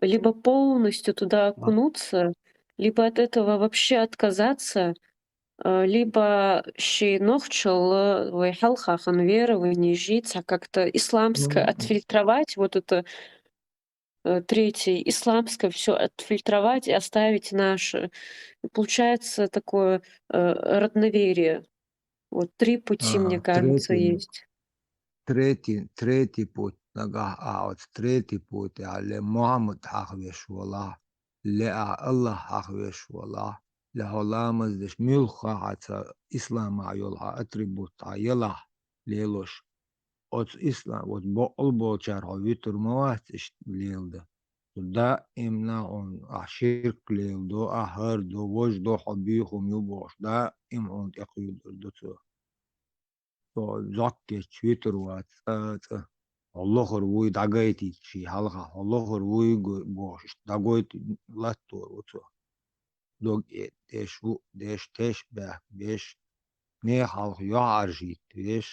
Либо полностью туда окунуться, либо от этого вообще отказаться, э, либо ши нохчалла вай хьалха хан верование жить, а как-то исламское отфильтровать, вот это, э, третье, исламское всё отфильтровать и оставить наше. И получается такое, э, родноверие. Вот три пути, мне кажется, есть. Третий, третий путь нагахь а, оцу третий путь а, ле Мухьаммад хьахвеш валахь, ле а Аллах хьахвеш валахь, ле хьо ламаз деш, муьлхха хьан ца исламахь йолу хьан атрибут хьан ялахь лелош. Оцу ислам, оцу боккъал болчара хьо вуьтур ма вац иштта леладан. Даимна хьуна ахь ширк леладо, ахь хӀара до, важа до, хьо буьйхам ю бохуш, даим хьуна тӀекхуьйдур ду цо. Цо зӀок ечча вуьтур вац цкъа а цкъа. Хьо лохур вуй дӀагайтийта ший хьалха, хьо лохур вуй го-, бохуш, иштта дӀагойту латтор ву цо. Дог э-, деш ву, деш, теш баьхка беш, нехан хьалха юьхь Ӏаржийта веш.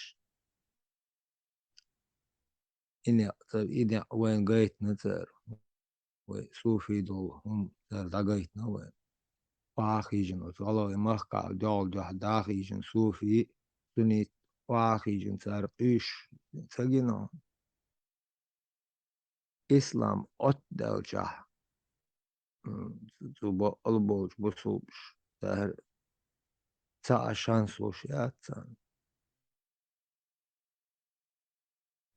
И некъ, ца, и некъ вайна гайтина цара. Вай суфий долу хӀума цара дӀагайтина вайна. Охьахиъна оцу гӀалгӀай махкахь дуьхьал дуьхьа дахиъна суфий, суннит охьахиъна цара къуьйсуш ца гина хьуна. Ислам оттадаьлчахь, м, цу бакъал болчу бусулбаш цара ца а шанс луш яц царна.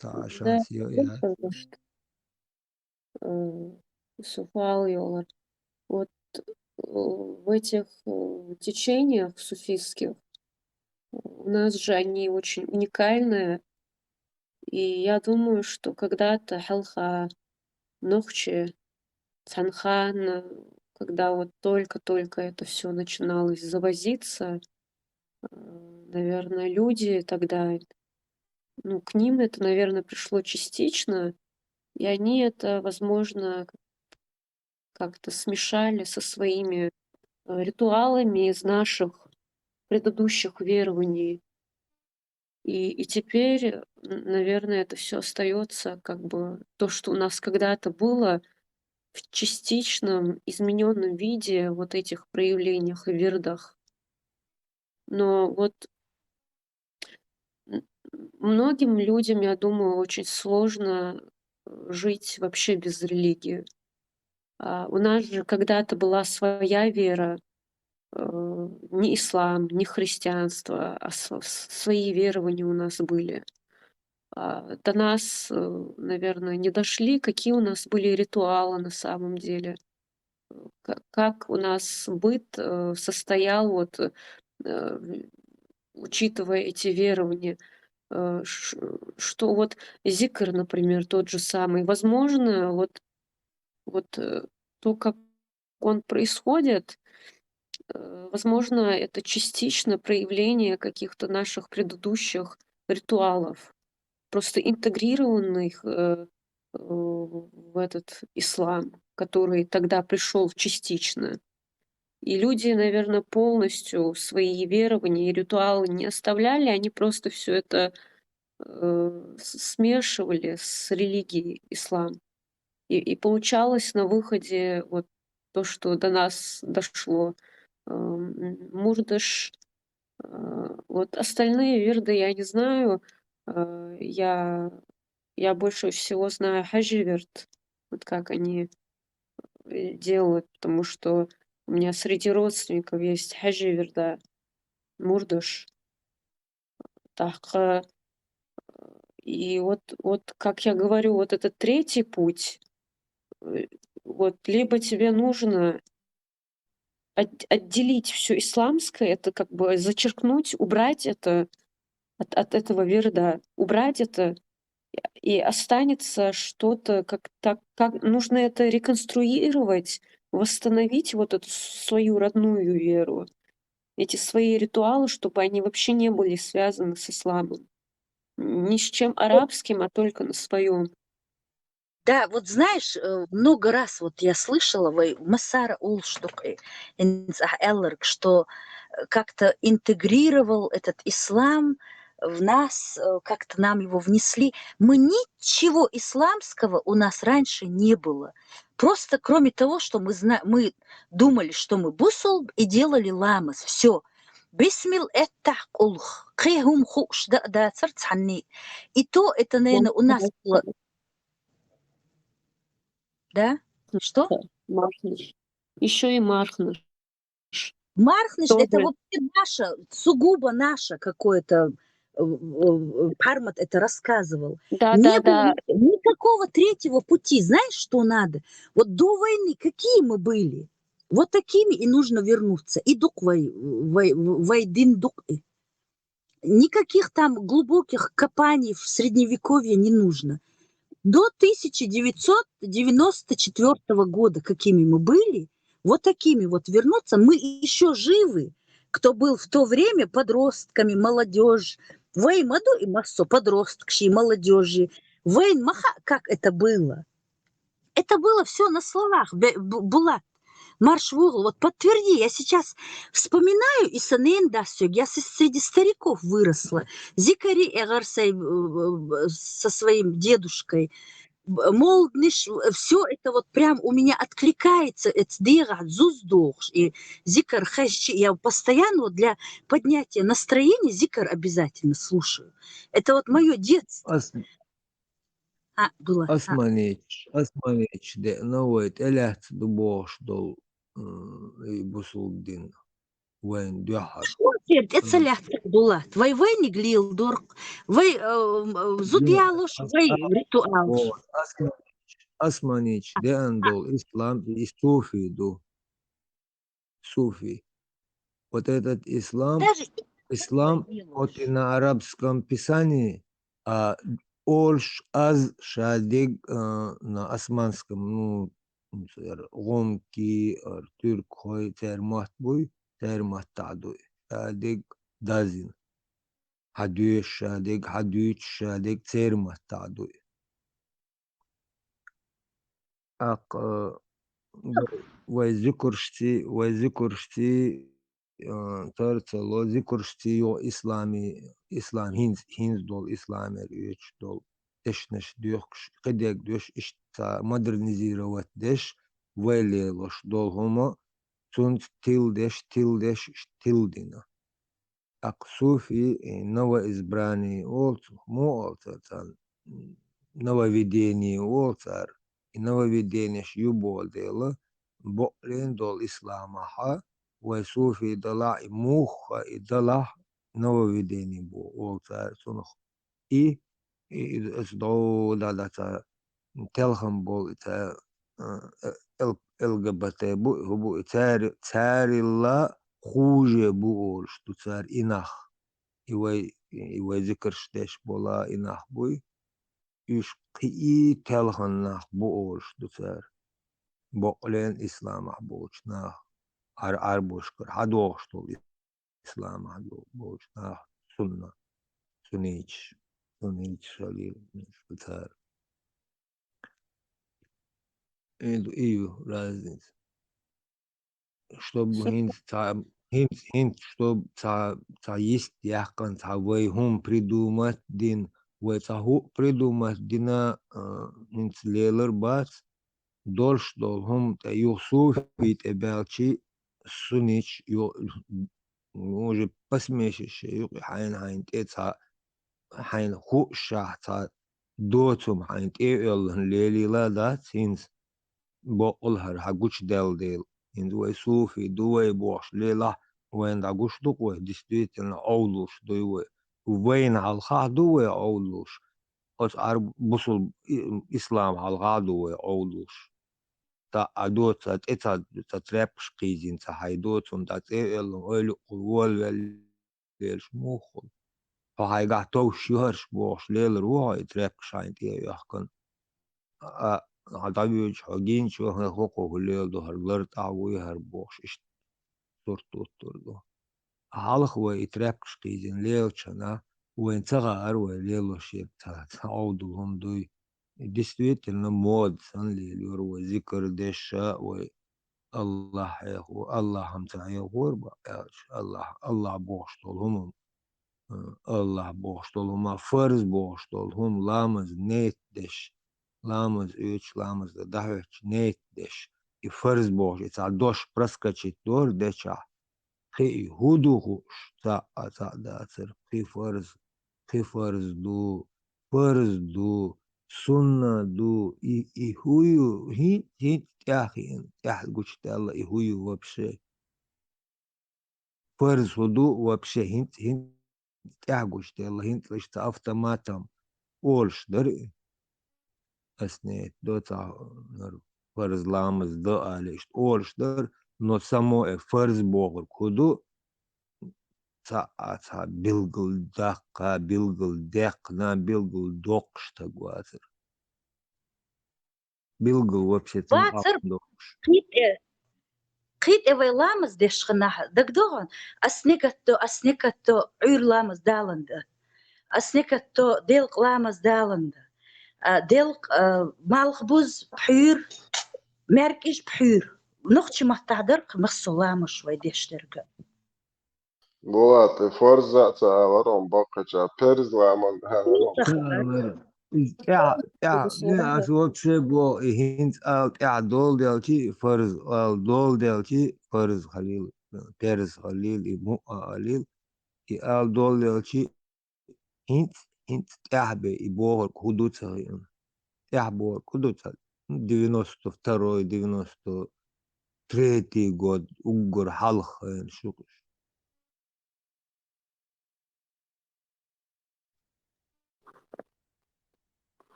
Ца а шанс йо яц. Э, со хӀаллак йолура. Вот, э, в этих, э, течениях суфийских, э, у нас же они очень уникальные. И я думаю, что когда-то хьалха нохчий, цхьанхьа, когда вот только-только это всё начиналось завозиться, э, наверное, люди тогда, ну, к ним это, наверное, пришло частично, и они это, возможно, как-то смешали со своими, э, ритуалами из наших предыдущих верований. И, и теперь, н-, наверное, это всё остаётся, как бы, то, что у нас когда-то было, в частичном, изменённом виде, вот этих проявлениях и вирдах. Но вот м, многим людям, я думаю, очень сложно, э, жить вообще без религии. А, у нас же когда-то была своя вера, э, не ислам, не христианство, а с-, с-, свои верования у нас были. А, до нас, э, наверное, не дошли, какие у нас были ритуалы на самом деле. Э, ка-, как у нас быт, э, состоял, вот, э, в-, учитывая эти верования, э, ш-, что вот зикр, например, тот же самый. Возможно, вот, вот, э, то, как он происходит, э, возможно, это частично проявление каких-то наших предыдущих ритуалов, просто интегрированных, э, э, в этот ислам, который тогда пришёл частично. И люди, наверное, полностью свои верования и ритуалы не оставляли, они просто всё это, э, с-, смешивали с религией ислам. И, и получалось на выходе вот то, что до нас дошло. Эм, мурдаш, э, вот остальные вирды я не знаю. Э, я, я больше всего знаю хаджи вирд, вот как они, э, делают, потому что у меня среди родственников есть хаджи вирда, мурдаш. Так, э, и вот, вот, как я говорю, вот этот третий путь, э, вот либо тебе нужно от-, отделить всё исламское, это как бы зачеркнуть, убрать это от, от этого вирда, убрать это, и останется что-то, как так, как нужно это реконструировать, восстановить вот эту с-, свою родную веру, эти свои ритуалы, чтобы они вообще не были связаны с исламом. Ни с чем арабским, а только на своём. Да, вот знаешь, э, много раз вот я слышала, вай, масара улш дукъи, инц ах элларг, что, э, как-то интегрировал этот ислам в нас, э, как-то нам его внесли. Мы ничего исламского у нас раньше не было. Просто кроме того, что мы зна-, мы думали, что мы бусулб, и делали ламаз. Всё. Бисмил эттах кьулх. Кхе хум хуш да, да, царц ханни. И то это, наверное, у нас было. Да? Что? Мархнаш. Ещё и мархнаш. Мархнаш, это Тоже. Вообще наше, сугубо наше какое-то, э, э, э, Пармат это рассказывал. Да, Не да, было да. ни-, никакого третьего пути. Знаешь, что надо? Вот до войны какие мы были? Вот такими и нужно вернуться. И дук вай, вай, вай дин дук и. Никаких там глубоких копаний в Средневековье не нужно. До тысяча девятьсот девяносто четвёртого года, какими мы были, вот такими вот вернуться. Мы ещё живы, кто был в то время подростками, молодёжь. Вай маду и массо подросткши, молодёжи. Вайн маха, как это было. Это было всё на словах. Бе-, Бу-, Булат, марш в угол. Вот подтверди, я сейчас вспоминаю, и санен да сёг, я с-, среди стариков выросла. Зикари эгар сай, э, э, со своим дедушкой. Б-, Молдниш, э, всё это вот прям у меня откликается, эт дегат, зуз дохш, и зикар хащи. Я постоянно вот для поднятия настроения зикар обязательно слушаю. Это вот моё детство. Ас-, А, было. А. Асманич, асманич, де, ну, вай, тӀелаьцна ду бохуш долу, м, и бусулба дин вайн дуьхьал. Что тебе, это М. лягӀца, Булат? Вай вайниг лел дорх, вай, э, м, э, зуд Нет, ялош, ас-, вай ас-, ритуалш. вот, асманич, асманич, де ан долу ислам, и суфи ду. Суфи. Вот этот ислам, Даже ислам, вот и на арабском писании, а, олуш аз шадерг, а, на османском, ну, церан гӀумки, а, тюркхой, церан мотт буй, церан маттахь дуй. Шадерг дазйина. Хьан доьшуш шадерг, хьан дуьйцуш шадерг церан маттахь дуй. ТӀаккха, э, вай, вай зикаршций, вай зикаршций, э, цара ца ло, зикаршций йо ислами, ислам хӀинца, хӀинца долу исламера оьцуш долу дешнаш доьхкуш, кхидерг доьш, иштта ца модернизировать деш, вай лелош долу хӀума, цунца тилла деш, тилла деш, иштта тилла дина. ТӀаккха суфи, и новоизбрание олу цунах, муха олу цара царна, м, нововведение олу цара. И нововведенеш ю боху дела, бакъдолуш долу исламахь, вай суфи далахь, и муха и далахь нововведение боху олу цара цунах. И, и, и аса дӀо дӀа, дӀа ца телхам болу и ца, а, э, Л-, Л Г Б Т бу, хӀу бу и цари-, царилла хуже бу олуш ду цара и нах. И вай, и вай зикарш деш бола и нах буй. Уьш кхин и телхина нах бу олуш ду цара. Бакъдолуш исламахь болчу нах, Ӏар-, Ӏарбошкара хьадогӀуш долу исламахь бо-, болчу нах сунна, сунниташ, сунниташ хилла ду цара. И ду, и ю разница. Чтобы хӀинца цхьа, хӀинца, хӀинца, чтобы цхьа, цхьа йист яьккхина, цхьа вай хӀума придумать дина, вай цхьа хӀуъа придумать дина, а, хӀинца лелар бац, долуш долу хӀума тӀе юха суфи тӀе баьлчи, сунниташ ю-, уже посмешище юкъа хьайна, хьайна тӀе цхьа, хьайна хууш шахь цхьа доцум хьайна тӀе а оьллина лелийла дац хӀинца, бакъдолуш хӀара хьан гучудаьлла дела. ХӀинца вай суфи ду вай бохуш лелахь, вайна дӀагуш ду-кх вай, действительно, Ӏовлуш дуй вай. вайна хьалха ду вай Ӏовдалуш, оцу Ӏарб-, бусул-, и-, ислам хьалха ду вай Ӏовдалуш. Цхьаъ а доцу, цхьа тӀе ца, цхьа тряпкаш кхийзина, цхьа хьай доцу, хӀунда цӀе а аьлла, ойла юкъахула волавелла лелаш муха хуьлу? Хьо хьайгахь товш ю хӀорш бохуш, лелар ву хьо и тряпкаш хьайна тӀе а йоьхкина. А, хьо дӀавоьдуш, хьо гинчу, хӀокхо хӀун леладо хӀара, лартӀахь вуй хӀара бохуш, иштта сурт туттур ду. Хьалха вай и тряпкаш кхийзина лелачунна, вайна ца хаьара вай лелош ерг цхьа, цхьа Ӏовдал хӀума дуй. И действительно мода санна лелайора вай, зикр деш а вай, Аллахь хьехо-, Аллахьам ца хьехора бакъ аьлча, Аллахь, Аллахь бохуш долу хӀума, э, Аллахь бохуш долу хӀума, фарз бохуш долу хӀума, ламаз нет деш, ламаз оьцуш, ламаз дан дӀахӀоьттуш нет деш, и фарз бохуш, и цхьа дош проскочить дора дечахь, кхин и хӀун ду хууш, цхьаъ а цхьаъ дацара, кхин фарз, кхин фарз ду, фарз ду, сунна ду, и, и хӀун ю, хӀинца, хӀинца тӀаьхьа хиъна, тӀаьхьа гучудаьлла, и хӀун ю вообще? Фарз хӀун ду вообще? ХӀинца, хӀинца тӀаьхьа гучудаьлла, хӀинца иштта автоматом олуш дара и. Ас нет до цхьа, хӀара фарз ламаз дан аьлла иштта олуш дара, но само и фарз бохург хӀун ду, цхьа а цхьа билгал даккха, билгал даьккхина, билгал доккхуш стаг вацара. Билгал вообще цунна Вацара. Алсам доккхуш. Кхин тӀе, кхин тӀе вай ламаз деш хинахь, дагадогӀу, ас некатто, ас некатто Ӏуьйра ламаз далан да. Ас некатто делкъа ламаз далан да. А, делкъа, а, малхбуз пхьуьйра, маьркӀаж пхьуьйра. Нохчийн маттахь дара кху массо ламазаш вай деш дерг. Булат, и фарз а ца алара он баккхача, перз ламаз алара он. Ца алара. Иза тӀаьхьа, тӀаьхьа, не, ас вообще бо, и хӀинца ала тӀаьхьа дола делчи, фарз ала дола делчи, фарз халил, перз халил, и муъа халил, и ала дола делчи, хӀинца, хӀинца тӀаьхьа бе, и бохург хӀун ду ца хиъна. ТӀаьхьа бохург хӀун ду ца, девяносто второй, девяносто третий год, уггар хьалха хайна шух.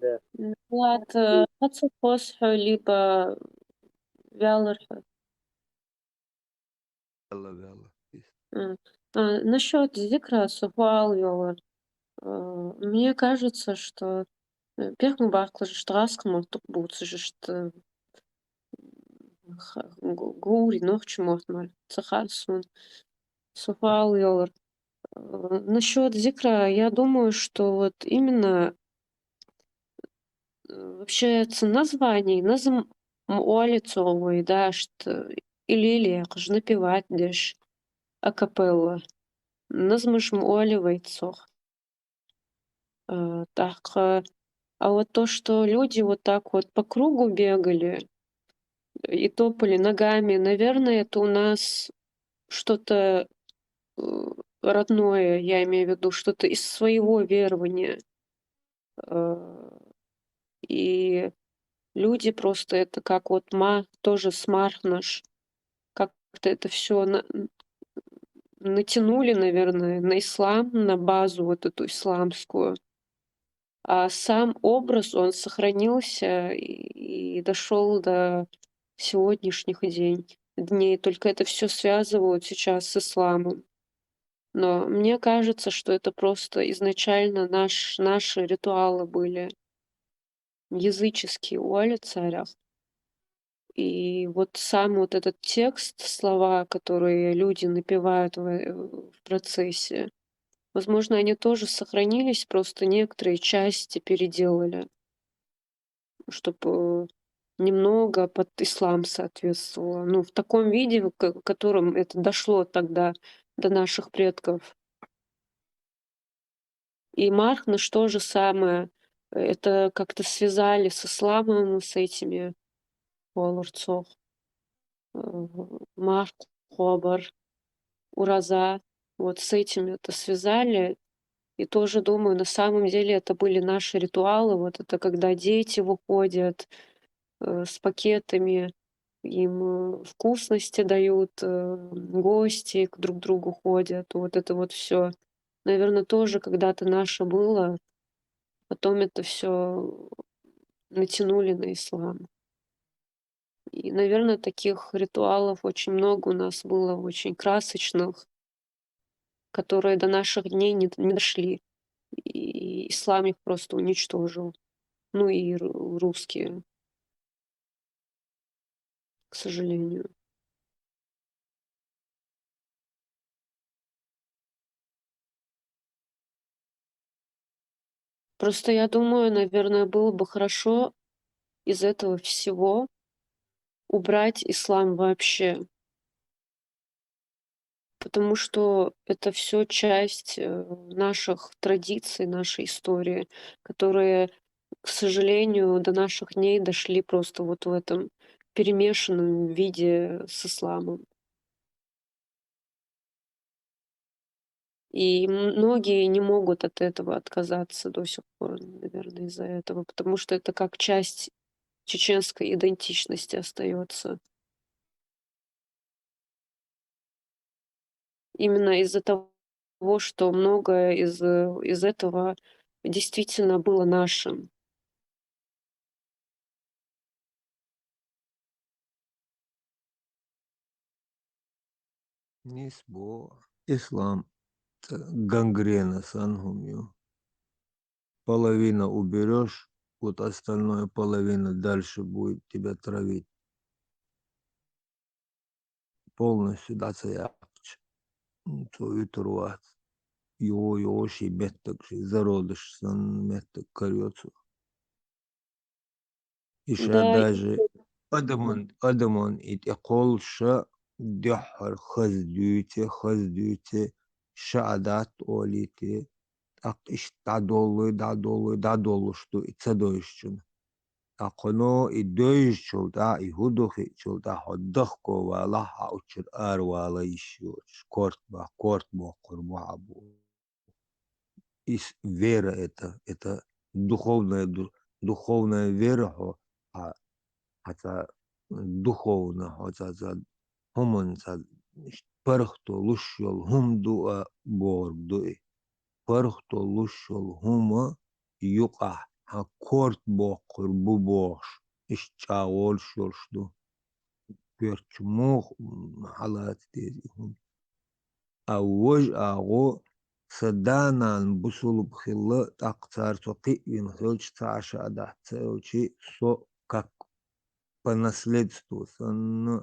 Да. Влад, э, хьо ца хьоьсу хьо, либо ваьллар хьо? Ваьлла, ваьлла. М. А, насчёт зикра со хьо ала йолура. Э, мне кажется, что, э, пехму баккхалаш, тӀаккха мохтух буцажаш, т-, ха-, гу-, гури, нохчи мохт мара, ца хаьа суна. Со хьо ала йолура. Э, насчёт зикра, я думаю, что вот именно, э, вообще цу названий, назм м-, м-, оли цо вай, да, что и лелаеш, напевать деш, акапелла. Назмаш м-, оли вай цох. Э, тӀаккха, а вот то, что люди вот так вот по кругу бегали и топали ногами, наверное, это у нас что-то, э, родное, я имею в виду, что-то из своего верования. Э, и люди просто это как вот ма-, тоже смархнаш, как-то это всё на-, н-, натянули, наверное, на ислам, на базу вот эту исламскую. А сам образ, он сохранился и, и дошёл до сегодняшних день, дней. Только это всё связывают сейчас с исламом. Но мне кажется, что это просто изначально наш, наши ритуалы были, языческие, оли царах. И вот сам вот этот текст, слова, которые люди напевают в, э, в процессе, возможно, они тоже сохранились, просто некоторые части переделали, чтоб, э, немного под ислам соответствовало. Ну, в таком виде, в ко-, котором это дошло тогда до наших предков. И мархнаш то же самое. Это как-то связали с исламом, с этими олура цох. Э, марх, кхобар, ураза. Вот с этим это связали. И тоже думаю, на самом деле это были наши ритуалы. Вот это когда дети выходят, э, с пакетами, им, э, вкусности дают, э, гости к друг другу ходят. Вот это вот всё. наверное, тоже когда-то наше было, потом это все натянули на ислам. И, наверное, таких ритуалов очень много у нас было, очень красочных, которые до наших дней не, не дошли. И ислам их просто уничтожил. Ну и ру- русские, к сожалению. Просто я думаю, наверное, было бы хорошо из этого всего убрать ислам вообще. Потому что это все часть э, наших традиций, нашей истории, которые, к сожалению, до наших дней дошли просто вот в этом перемешанном виде с исламом. И многие не могут от этого отказаться до сих пор, наверное, из-за этого, потому что это как часть чеченской идентичности остается. Именно из-за того, что многое из, из этого действительно было нашим. Нийса бу ислам, ца гангрена санна хӀума ю. Половина уберёшь, вот остальное половина дальше будет тебя травить. Полностью дӀа ца яьккхача, цо вуьтур вац. Юха, юха ший меттаг, ший зародыш санна меттаг карайо цо. И ша даже адаман, адаман и тӀекхоллаш дуьххьара хаза дуьйций, хаза дуьйций, ша а дац олийта, тӀаккха иштта дӀадоллуй, дӀадоллуй, дӀадоллуш ду и ца дойшучунна. ТӀаккха хьуна и дойшучул тӀехьа, и хӀу ду хиъчул тӀехьа хьо дахковалахь, хьо цуьра аравала йиш йоцуш, корта бах-, корта боккхур бу хьо бу. Из вера это, это духовная ду-, духовная вера хьо, хьо, хьо цхьа духовно, хьо цхьа, цхьа хӀуманца, паргӀато луш йолу хӀума ду а бохург ду и. ПаргӀато луш йолу хӀума юкъахь хьан корта боккхур бу бохуш, иштта чӀагӀо луш йолуш ду. Коьртачу муха хьалаца деза и хӀума? А важа агӀо, сан да-нана бусулба хилла, тӀаккха цара со кхиъвина хилча, цхьа а ша а дац ца аьлча, со как по наследству санна,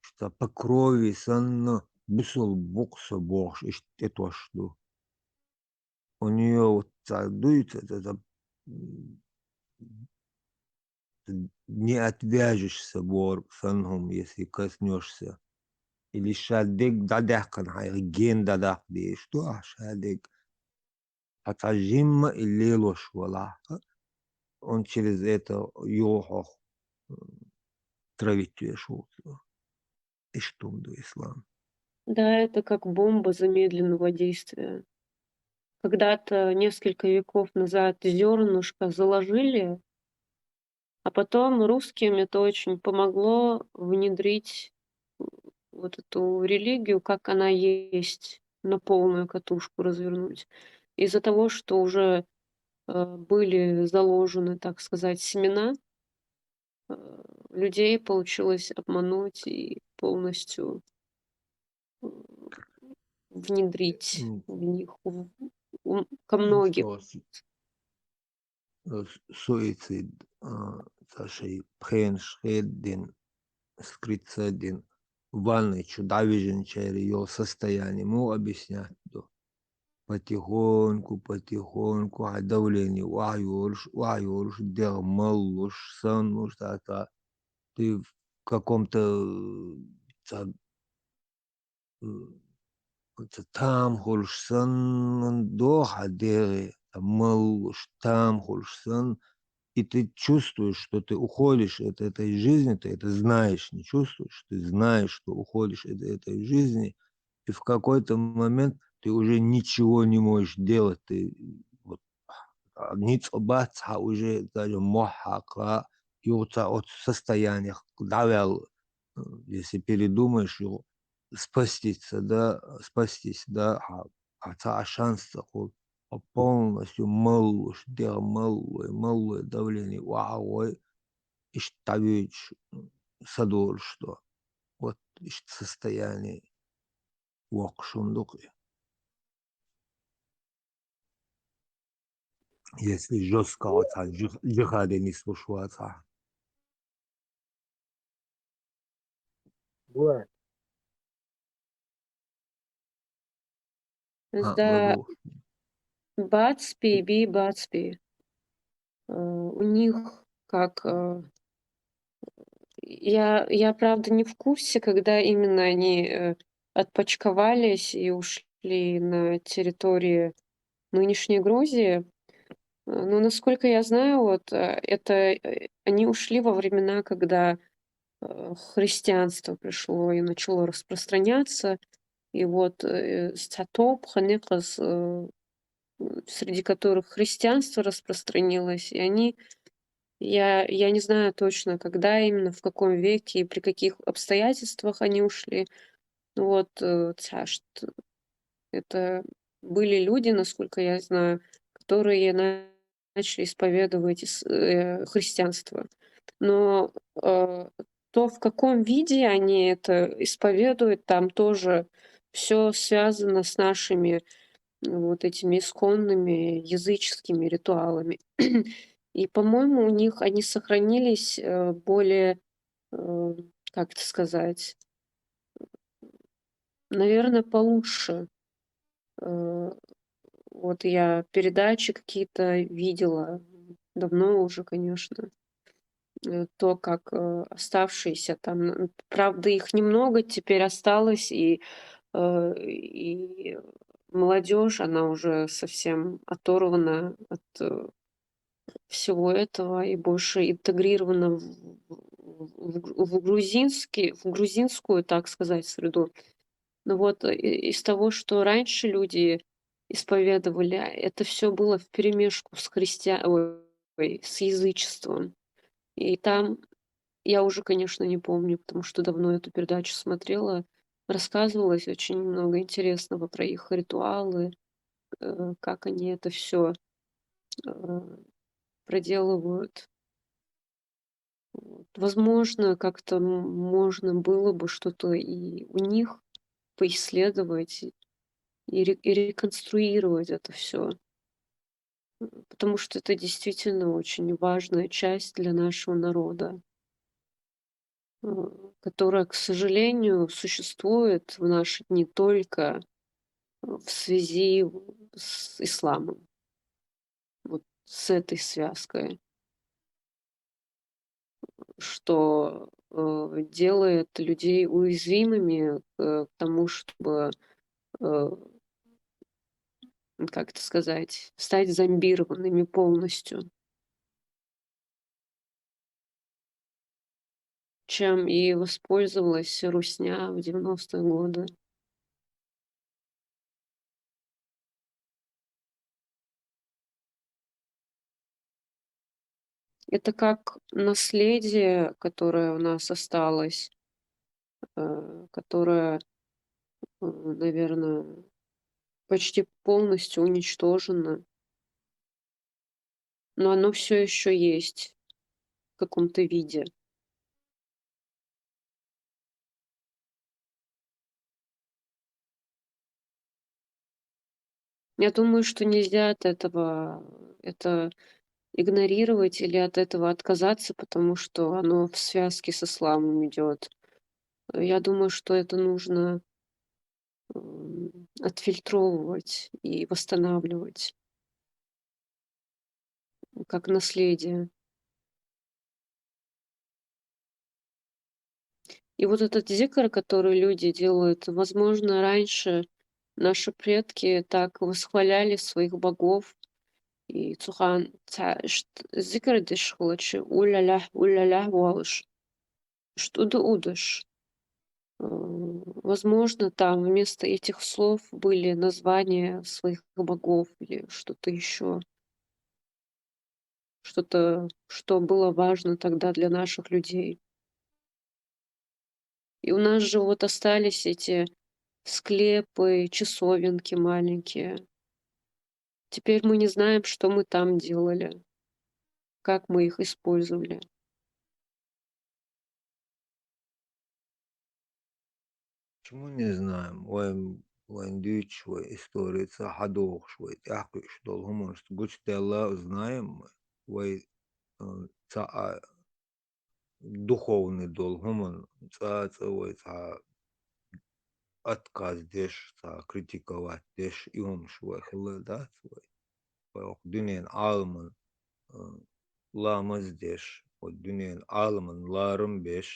что по крови санна, бусулба ву-кх со бохуш, иштта тӀетосуш ду. У неё вот цхьа дуьйцу, это, это, м, не отвяжешься бохург санна хӀума, если коснёшься. Или ша дерг дӀадаьккхина хьайх ген дӀадаккха дезаш ду ахь, ша дерг. Хьо цхьа жимма и лелош валахь, он через это юха хьох, м, травить веш ву. Иштта хӀума ду ислам. Да, это как бомба замедленного действия. Когда-то, несколько веков назад, зёрнышко заложили, а потом русским это очень помогло внедрить вот эту религию, как она есть, на полную катушку развернуть. Из-за того, что уже э, были заложены, так сказать, семена, э, людей получилось обмануть и полностью э, внедрить М, в них, в- у- ко многим. Что с- э, с- суицид, а, цхьа шайн пхенаш хеддина, скрыться дина, ванной чу дӀавижинчеран йолу состояние муха объяснять ду? Потихоньку, потихоньку хьайн давление охьайолуш, охьайолуш, дегӀ маллуш, санлуш, цхьа, цхьа, ты в каком-то, э, цхьа, м, оцу тамахуьлуш санна догӀу хьан дегӀе, цхьа маллуш, тамахуьлуш санна, и ты чувствуешь, что ты уходишь от этой жизни, ты это знаешь, не чувствуешь, ты знаешь, что уходишь от этой жизни, и в какой-то момент ты уже ничего не можешь делать, ты вот, а, ницкъ бац хьан уже даже мохь хьакха, юха цхьа оцу состояниях дӀаваьлла, если передумаешь, юха спастись ца да, спастись ца да, хьан а ца а шанс ца хул, а полностью маллуш, дегӀ маллой, маллой давление вахьа гӀой, иштта дӀавуьйцуш, садолуш до. Вот иштта состояние воккхуш хӀума ду-кх и. Если жёстко вацахь, жих-, жихаде нислуш вацахь. Бывает. А, да, ладно. Бацпи, би бацпи. Э, у них как, э, я, я, правда, не в курсе, когда именно они, э, отпочковались и ушли на территории нынешней Грузии. Э, но, насколько я знаю, вот, э, это, э, они ушли во времена, когда, э, христианство пришло и начало распространяться. И вот, э, с цатоп ханекъас, э, среди которых христианство распространилось, и они, я, я не знаю точно, когда именно, в каком веке и при каких обстоятельствах они ушли. Ну вот, э, цашт-, это были люди, насколько я знаю, которые на-, начали исповедовать ис-, э, христианство. Но, э, то, в каком виде они это исповедуют, там тоже всё связано с нашими, вот этими исконными языческими ритуалами. И, по-моему, у них они сохранились, э, более, э, как это сказать, наверное, получше. Э, вот я передачи какие-то видела, давно уже, конечно. Э, то, как, э, оставшиеся там, н-, правда, их немного теперь осталось, и, э, и молодёжь, она уже совсем оторвана от, э, всего этого и больше интегрирована в, в, в, в грузинский, в грузинскую, так сказать, среду. Ну вот, э, из того, что раньше люди исповедовали, а, это всё было вперемешку с христиа-, ой, с язычеством. И там, я уже, конечно, не помню, потому что давно эту передачу смотрела, рассказывалось очень много интересного про их ритуалы, э, как они это всё, э, проделывают. Вот. Возможно, как-то м-, можно было бы что-то и у них поисследовать, и ре-, и реконструировать это всё. М, потому что это действительно очень важная часть для нашего народа, э, которая, к сожалению, существует в наши дни только, э, в связи с исламом. Вот с этой связкой. Что, э, делает людей уязвимыми, э, к тому, чтобы, э, как это сказать, стать зомбированными полностью. Чем и воспользовалась русня в девяностые годы. Это как наследие, которое у нас осталось, э, которое, э, наверное, почти полностью уничтожено. Но оно всё ещё есть в каком-то виде. Я думаю, что нельзя от этого, это игнорировать или от этого отказаться, потому что оно в связке с исламом идёт. Э, я думаю, что это нужно, м, отфильтровывать и восстанавливать как наследие. И вот этот зикр, который люди делают, возможно, раньше наши предки так восхваляли своих богов. И цухан ца-, ш-, зикр деш хилча, уллаллахӀ, уллаллахӀ волуш. Ш-, тӀуда удаш. Э, возможно, там вместо этих слов были названия своих богов или что-то ещё. Что-то, что было важно тогда для наших людей. И у нас же вот остались эти, склепы, часовенки маленькие. Теперь мы не знаем, что мы там делали, как мы их использовали. Почему не знаем? Вайн, вайн дуьйцуш, вай истори ца хьадохуш, вай тӀаьхьакхуьуш долу хӀуманаш гучудаьлла а знаем мы. Вай, м, цхьа а духовный долу хӀуманна цкъа а вай цхьа отказ деш, цхьа критиковать деш, и хӀуманаш вай хилла дац вай. Вай окху дуьненан Ӏаламан, а, ламаз деш, вай дуьненан Ӏаламан ларам беш,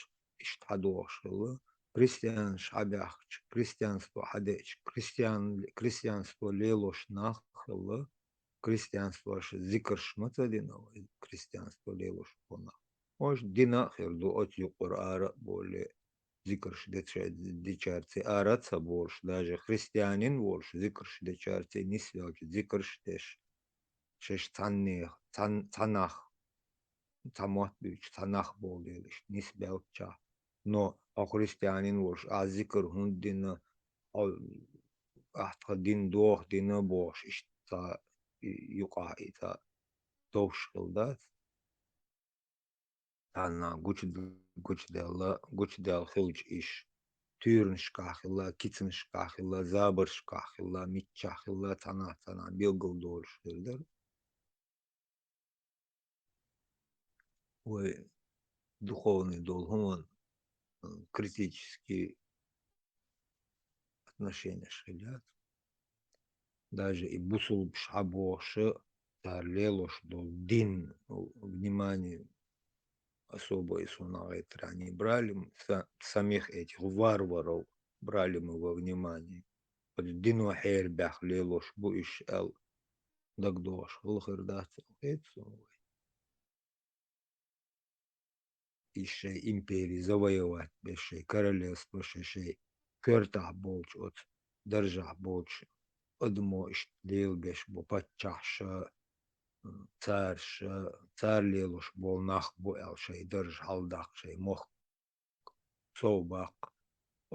иштта хьадохуш хилла. Крестьянаш хьабаьхкича, крестьянство хьадеъча, крестьян-, крестьянство лелош нах хилла. Крестьянствош зикарш ма ца дина вай, крестьянство лелош бу нах. Может, дина а хир ду оцу юкъара ара а болу, зикарш деча-, дечаьрца ара а ца болуш, даже христианин волуш, зикарш дечаьрца нисвелча зикарш деш, шаьш цхьаннех-, цхьан-, цхьа нах, цхьа мотт буьйцуш, цхьа нах болу дела иштта нисбеллачохь. Но хьо христианин волуш, ахь зикар хӀунда дина, хьо, ахь тхан дин доху дина бохуш, иштта цхьа и-, юкъахь и цхьа товш хилла дац. Цхьанна гучу-, гучудаьлла, гучудаьлла хилча иш, туьйранашкахь хилла, кицанашкахь хилла, забаршкахь хилла, миччахь хилла, цхьанахь, цхьанахь билгал долуш хир дара. Вай духовный долу хӀуманна, м, критический отношенеш хилла яц. Даже и бусулбаш хьабохуш, цара лелош долу дин, внимание особое суна гӀетарехь не брали мы, са-, самих этих варваров брали мы во внимание. Оцу дино хьерабаьхна лелош бу уьш аьлла, дагадогӀуш хилла хир дац аьлла хета суна вай. И шайн импери завоевать беш, шайн королевство, шайн, шайн коьртахь болчу, оцу даржахь болчу адамо иштта лелабеш бу паччахьаша, м, цараша, цара лелош болу нах бу аьлла, шайн дарж хьаладаккха, шайн мохк сов баккха.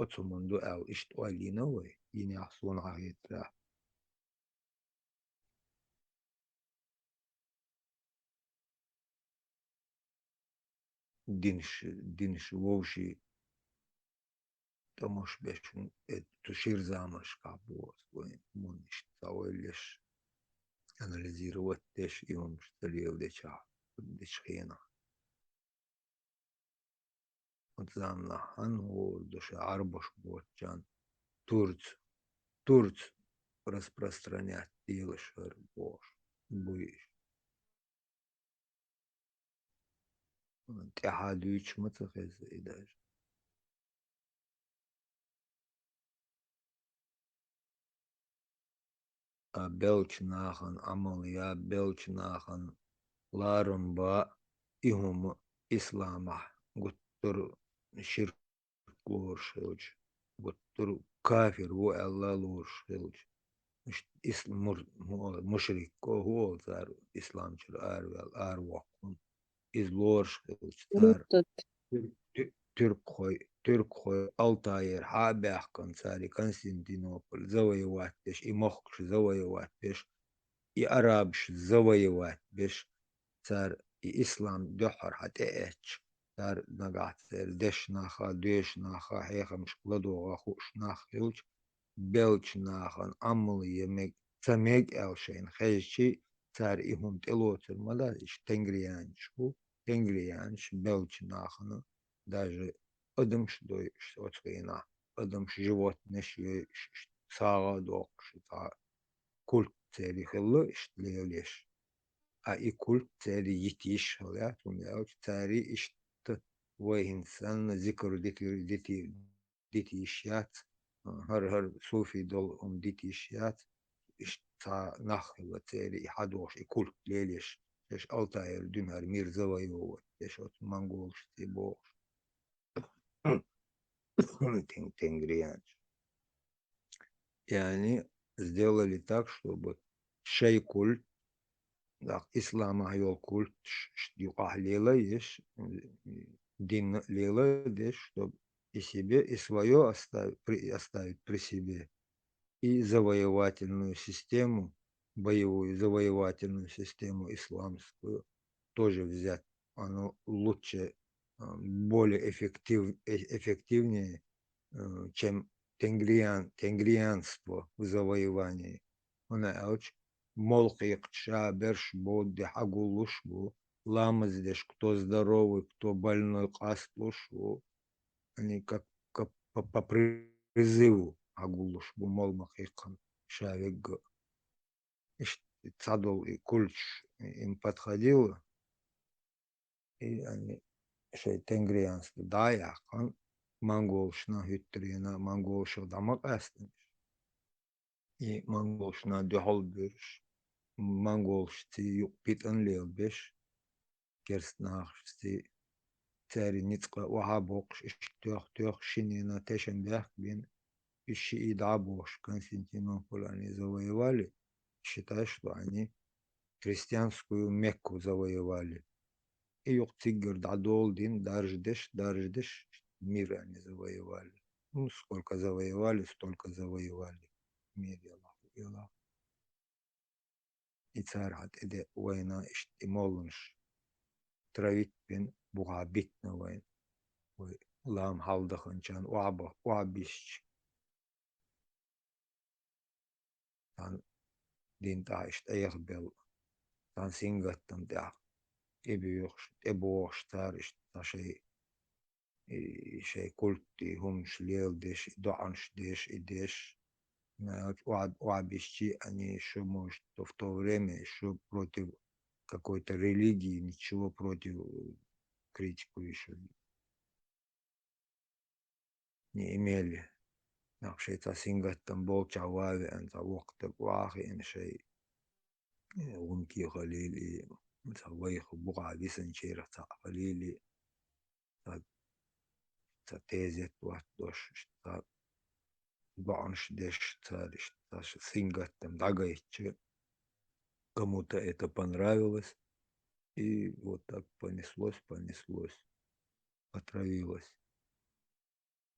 Оцу хӀуманна ду аьлла, иштта ойла йина вай, йинехь суна хетарехь. Динаш, динаш вовшийн тӀамаш беш, э, цу шира заманашкахь боху, вайн муннаш цхьа ойла еш, анализировать деш, и хӀуманаш ца леладечохь, дечу хенахь. Оцу заманахь хьан хӀора ду ша Ӏарбош боцчарна турц, турц распространять делаш хӀара бохуш буй иш. ТӀаьхьа дуьйцуш ма ца хеза и даже. А беллачу нахана Ӏамал я, беллачу нахана ларам ба, и хӀума исламахь гуттар ширк лоруш хилча, гуттар кафир ву аьлла лоруш хилча, иштта ис-, мур-, му-, мушрик, хӀу олу цара исламчуьра араваьлла, аравоккхун. Иза лоруш хилча, цара Муртад. туьр-, туь-, туьркхой, туьркхой Алтайера хьа а баьхкина, цара и Константинополь завоевать деш, и мохкаш завоевать деш, и арабаш завоевать деш, цара и ислам дуьххьара хьа тӀеэцча, цара нагахь церан дешнаха, доьшнаха, хьехамашка ладогӀа хууш нах хилча, беллачу нахана Ӏамал е мег-, ца мега аьлла шайна хезчий, цара и хӀума тӀелоцур ма дац, иштта тенгриянчаш бу, тенгриянчаш беллачу нахана, даже адамаш дойуш оцу хенахь, адамаш, животнеш йойуш, иштта сагӀа а доккхуш, цхьа культ церан хилла, иштта лелаеш. А и культ церан йита йиш хилла яц, хӀунда аьлча цара иштта вай хӀинца санна зикр дити-, дити-, дита йиш яц, хӀара-хӀара суфий долу хӀума дита йиш яц, иштта цхьа нах хилла церан и хьадохуш, и культ лелаеш, шаьш Алтайера дуьненара мир завоевывать деш оцу монголашций бохуш. Тен-, тенгриянча. И они сделали так, чтобы шайн культ, даккха исламахь йолу культ ш-, ш-, юкъахь лелайеш, дин леладеш, чтобы и себе, и свое оставить при, оставить при себе, и завоевательную систему, боевую завоевательную систему исламскую тоже взять. Оно лучше, а, более эффектив, э, эффективнее, э, чем тенгриан, тенгрианство в завоевании. Она, а, молхикъ ша берш боди хьагуллуш бу, ламаз деш, кто здоровый, кто больной, къастуш бу. Они как, как по, по призыву хьагуллуш бу, молмахикъан шавегга. Ишт цадол и кульч им подходило. И они шей тенгрианство даяхъан, монголшна хӀуттарена, монголших дама къастамиш. И монголшна духьал берш, монголшци юкъ питан лел беш, керст нахшци цари ницкъа ваха бокъш, иш тёх, тёх шинена тешен бяхк бин, иш и да бокъш Константинополь они завоевали, считай, что они христианскую Мекку завоевали. И юкъ циггар дӀадолдин, дарждеш, дарждеш, мир они завоевали. Ну, сколько завоевали, столько завоевали. Мир яла, яла. И цар хьа тӀеде вайна ишт и молланш травить бин, бугӀа битна вайн. Вай лам хьалдаханчан угӀба, угӀбисч. Цан дин тӀа ишт Ӏехбел, цан сингаттам тӀа тӀебуьйхуш, тӀебугӀуш цар ишт ца шей, и шей культти хӀумаш леладеш, и доӀанаш деш, и деш. Ма угӀ-, угӀбисчи они ещё, может, то в то время ещё против какой-то религии ничего против, э, критику ещё не имели. Нах шей цхьа сингаттам болча вави ан цхьа вокхтаг вахи ан шей, э, гунки халил и цхьа вайх бугӀа висан черах цхьа халили, цхьа, цхьа тезет ват дош, цхьа доӀанш деш цар, цхьа сингаттам дӀагайча, кому-то это понравилось, и вот так понеслось, понеслось, отравилось.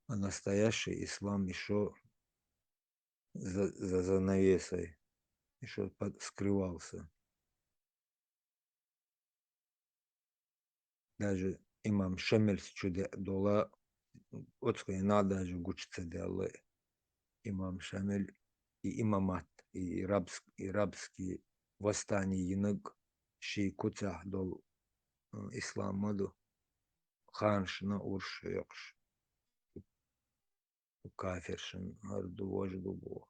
А настоящий ислам ещё за, за занавесой, ещё под, скрывался. Даже имам Шамиль чуде дола, оцхуйна даже гучца делла имам Шамиль и имамат, и рабск-, и рабский восстание йинаг ши куцах дол, э, ислам маду. Ханшна урш хьоькхуш. Кафиршин гӀар ду, вож ду бу.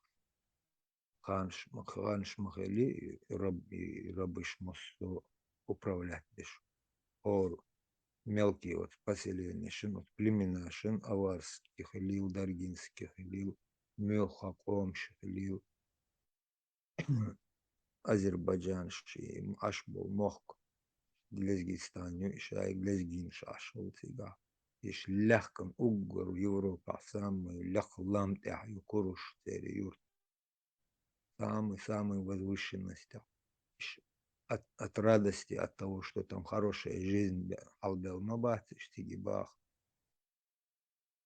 Ханш ма-, ханш ма хили, и раб-, и рабыш массо управлять деш. Ор мелкий вот поселенишин, вот племенашин, аварский хилил, даргинский хилил, мелха къомш хилил. Азербайджан ши Ӏаш бул мохк, Лезгистан ю, и шай лезгинаш Ӏаш хул цигахь. Иш лехкан уггар Европа самый лех лам тӀехь ю Куруш церан юрт. Самый, самый возвышенностях. Иш от, от радости, от того, что там хорошая жизнь бе-, хьалбел ма бац, иш циги бах.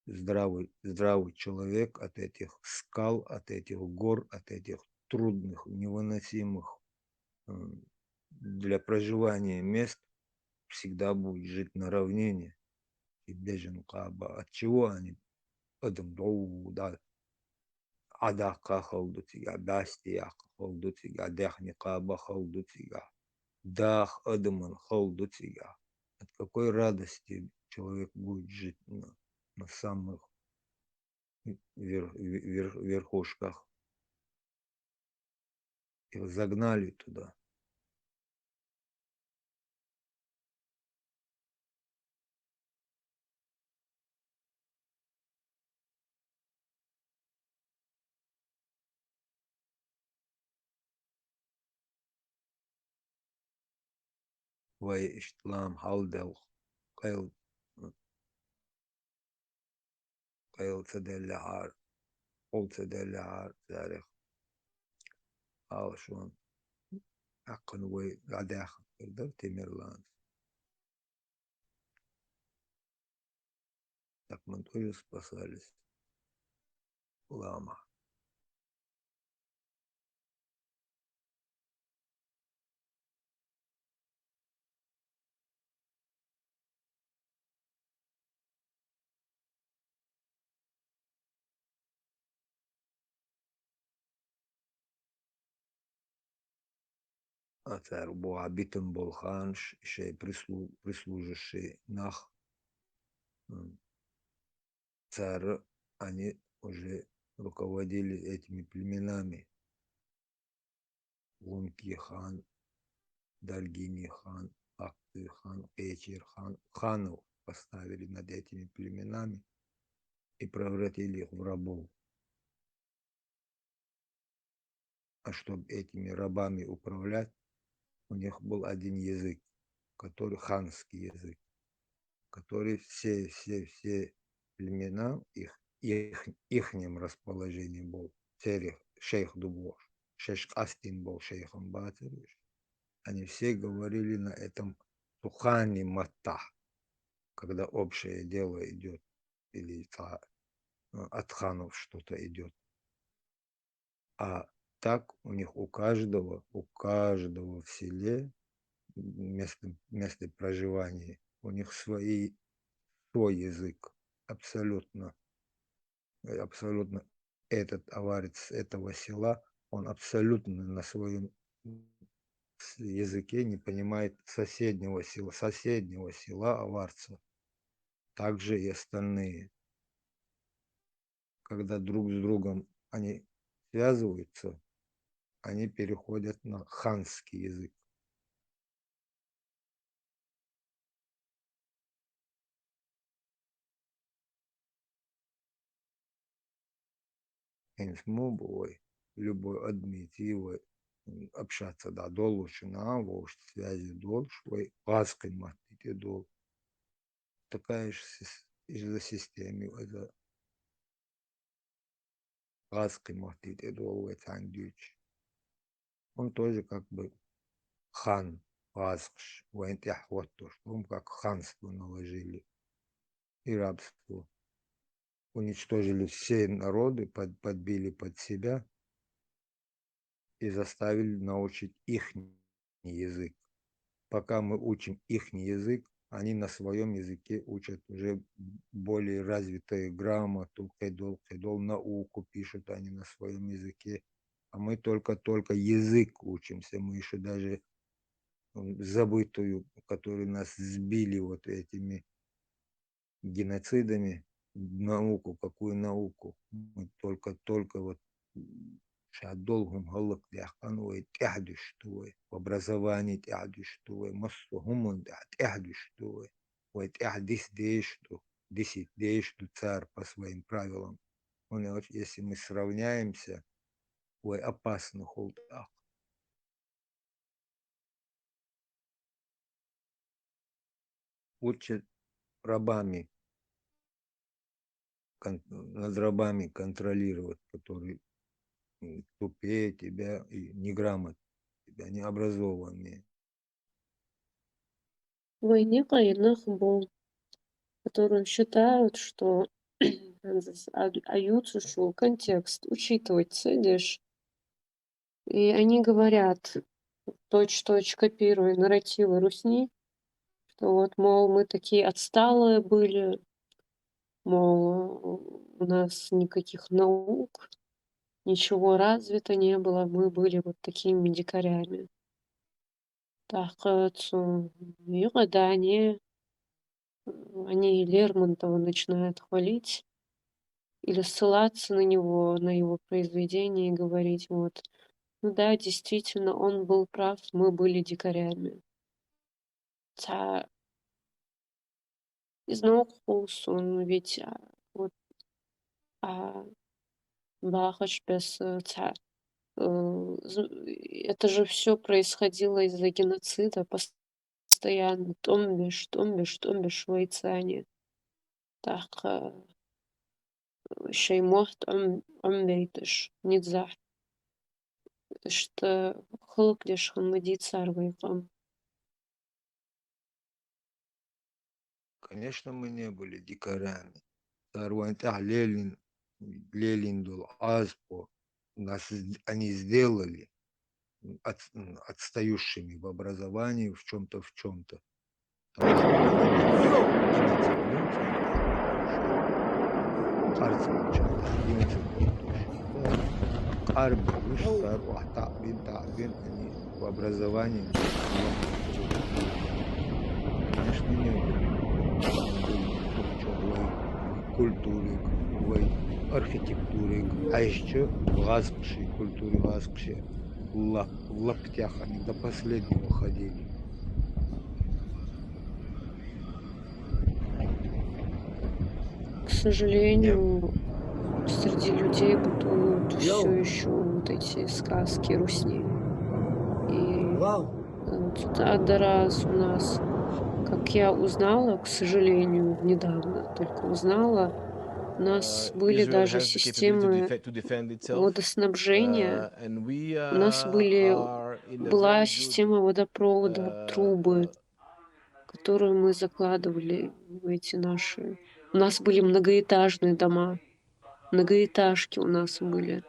Здравый, здравый человек от этих скал, от этих гор, от этих трудных, невыносимых, м, для проживания мест всегда будет жить на равнине. И бежен каба. От чего они? Адам дов, да. Ӏадаккха хала ду цигахь, бӀаьсте яккха хала ду цигахь, даьхни кхаба хала ду цигахь, даха адаман хала ду цигахь. От какой радости человек будет жить на, на самых вер-, вер-, верхушках? Их загнали туда. Вай иштта лам хьалдалахь, къайла, къайла ца деллехьара, къула ца деллехьара царех. Ала шуна, аьккхана вай дӀадаьхна хир дара Темирланца. Так мы тоже спасались. Лама. А цар бу абитан болханш, шей прислу-, прислуживший нах. М. Цар, они уже руководили этими племенами. Лунки хан, Даргини хан, Акты хан, Кечир хан, ханов поставили над этими племенами и превратили их в рабов. А чтобы этими рабами управлять, у них был один язык, который ханский язык, который все, все, все племена, их, их, ихнем расположении был, шейх, шейх дубош, шейх Астин был шейхом батырыш. Они все говорили на этом сухани матах, когда общее дело идет, или та-, э, от ханов что-то идет. А так у них у каждого, у каждого в селе место, место проживания, у них свои, свой язык, абсолютно, э, абсолютно этот аварец этого села, он абсолютно на своем с-, языке не понимает соседнего села, соседнего села аварца. Также и остальные. Когда друг с другом они связываются, они переходят на ханский язык. Хинс му бу вай, любой адмити вай, м, общаться да долуш на, вовшт связи долуш вай, газ къиммат дите дол. Такая же сис-, из-за системы, это газ къиммат дите дол вай тан дюч. Он тоже как бы хан, газ къш, вайн тяхват то, что он как ханство наложили и рабство. Уничтожили все народы, под-, подбили под себя и заставили научить ихний язык. Пока мы учим ихний язык, они на своем языке учат уже более развитую грамоту, кедол, кедол, науку пишут они на своем языке. А мы только-только язык учимся, мы еще даже, м, забытую, которую нас сбили вот этими геноцидами, науку, какую науку? Мы только, только вот, м, шадол гум халык дяхкан вай, тяхдушту вай, в образовании тяхдушту вай, массу гумун тяхдушту вай, вай тяхдис дешту, дисит дешту цар по своим правилам. Он, вот, если мы сравняемся, вай опасно холдах. Учат рабами, кон-, над рабами контролировать, которые, м, тупее тебя и неграмотнее тебя, необразованнее. Вайнекъай нах бу, которые считают, что а-, аюцу шу контекст учитывать цедеш. И они говорят, точь-в-точь копируя нарративы русни, что вот, мол, мы такие отсталые были, мол, у нас никаких наук, ничего развито не было, мы были вот такими дикарями. Тахкъыцу югъадане, они Лермонтова начинают хвалить или ссылаться на него, на его произведения и говорить, вот, ну да, действительно, он был прав, мы были дикарями. Ца из наук хулсун, ведь, а, вот, а, бахаш без, э, ца, э, з-, это же всё происходило из-за геноцида, постоянно тӏумбеш, тӏумбеш, тӏумбеш вайцани. Тахкъа, э, шей мохт ам, ам бейташ, нидзах. Ишта хылык деш ханмадицар вайкъам. Конечно, мы не были дикарями. Дарван тӀехь лелин, лелин долу Ӏазапо нас, они сделали отс-, отстающими в образовании, в чём-то, в чём-то. Там, къарбуш, стар, вахь, таъбин, таъбин, они в образовании. Конечно, не были. Вай культуре, вай архитектуре, а ещё гӀазкхи, культуре гӀазкхи. Лап-, лаптех они до последнего ходили. К сожалению, среди людей бытуют всё ещё вот эти сказки русни. И, э, тут Адарас у нас, как я узнала, к сожалению, недавно только узнала, у нас были даже системы водоснабжения, у нас были, была система водопровода, трубы, которую мы закладывали в эти наши. У нас были многоэтажные дома, многоэтажки у нас были,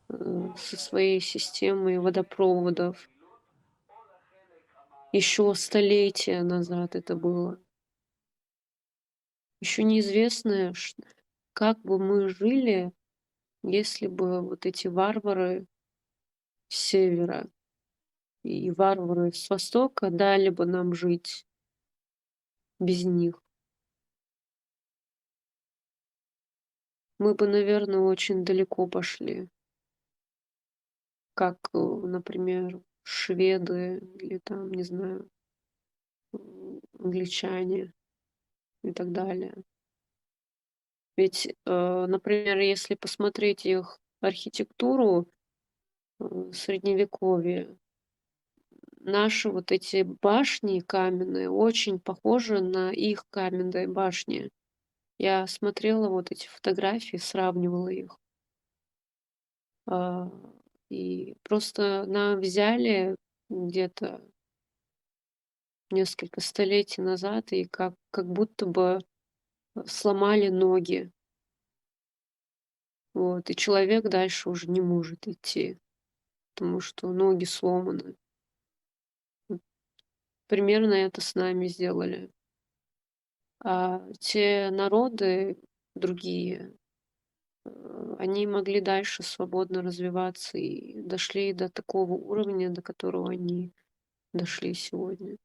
э, со своей системой водопроводов. Ещё столетия назад это было. Ещё неизвестно, ш-, как бы мы жили, если бы вот эти варвары с севера и варвары с востока дали бы нам жить без них. Мы бы, наверное, очень далеко пошли. Как, э, например, шведы или там, не знаю, м, англичане и так далее. Ведь, э, например, если посмотреть их архитектуру, э, средневековья, наши вот эти башни каменные очень похожи на их каменные башни. Я смотрела вот эти фотографии, сравнивала их. А, и просто нам взяли где-то несколько столетий назад и как, как будто бы сломали ноги. Вот, и человек дальше уже не может идти, потому что ноги сломаны. Вот примерно это с нами сделали. А те народы другие, э, они могли дальше свободно развиваться и дошли до такого уровня, до которого они дошли сегодня.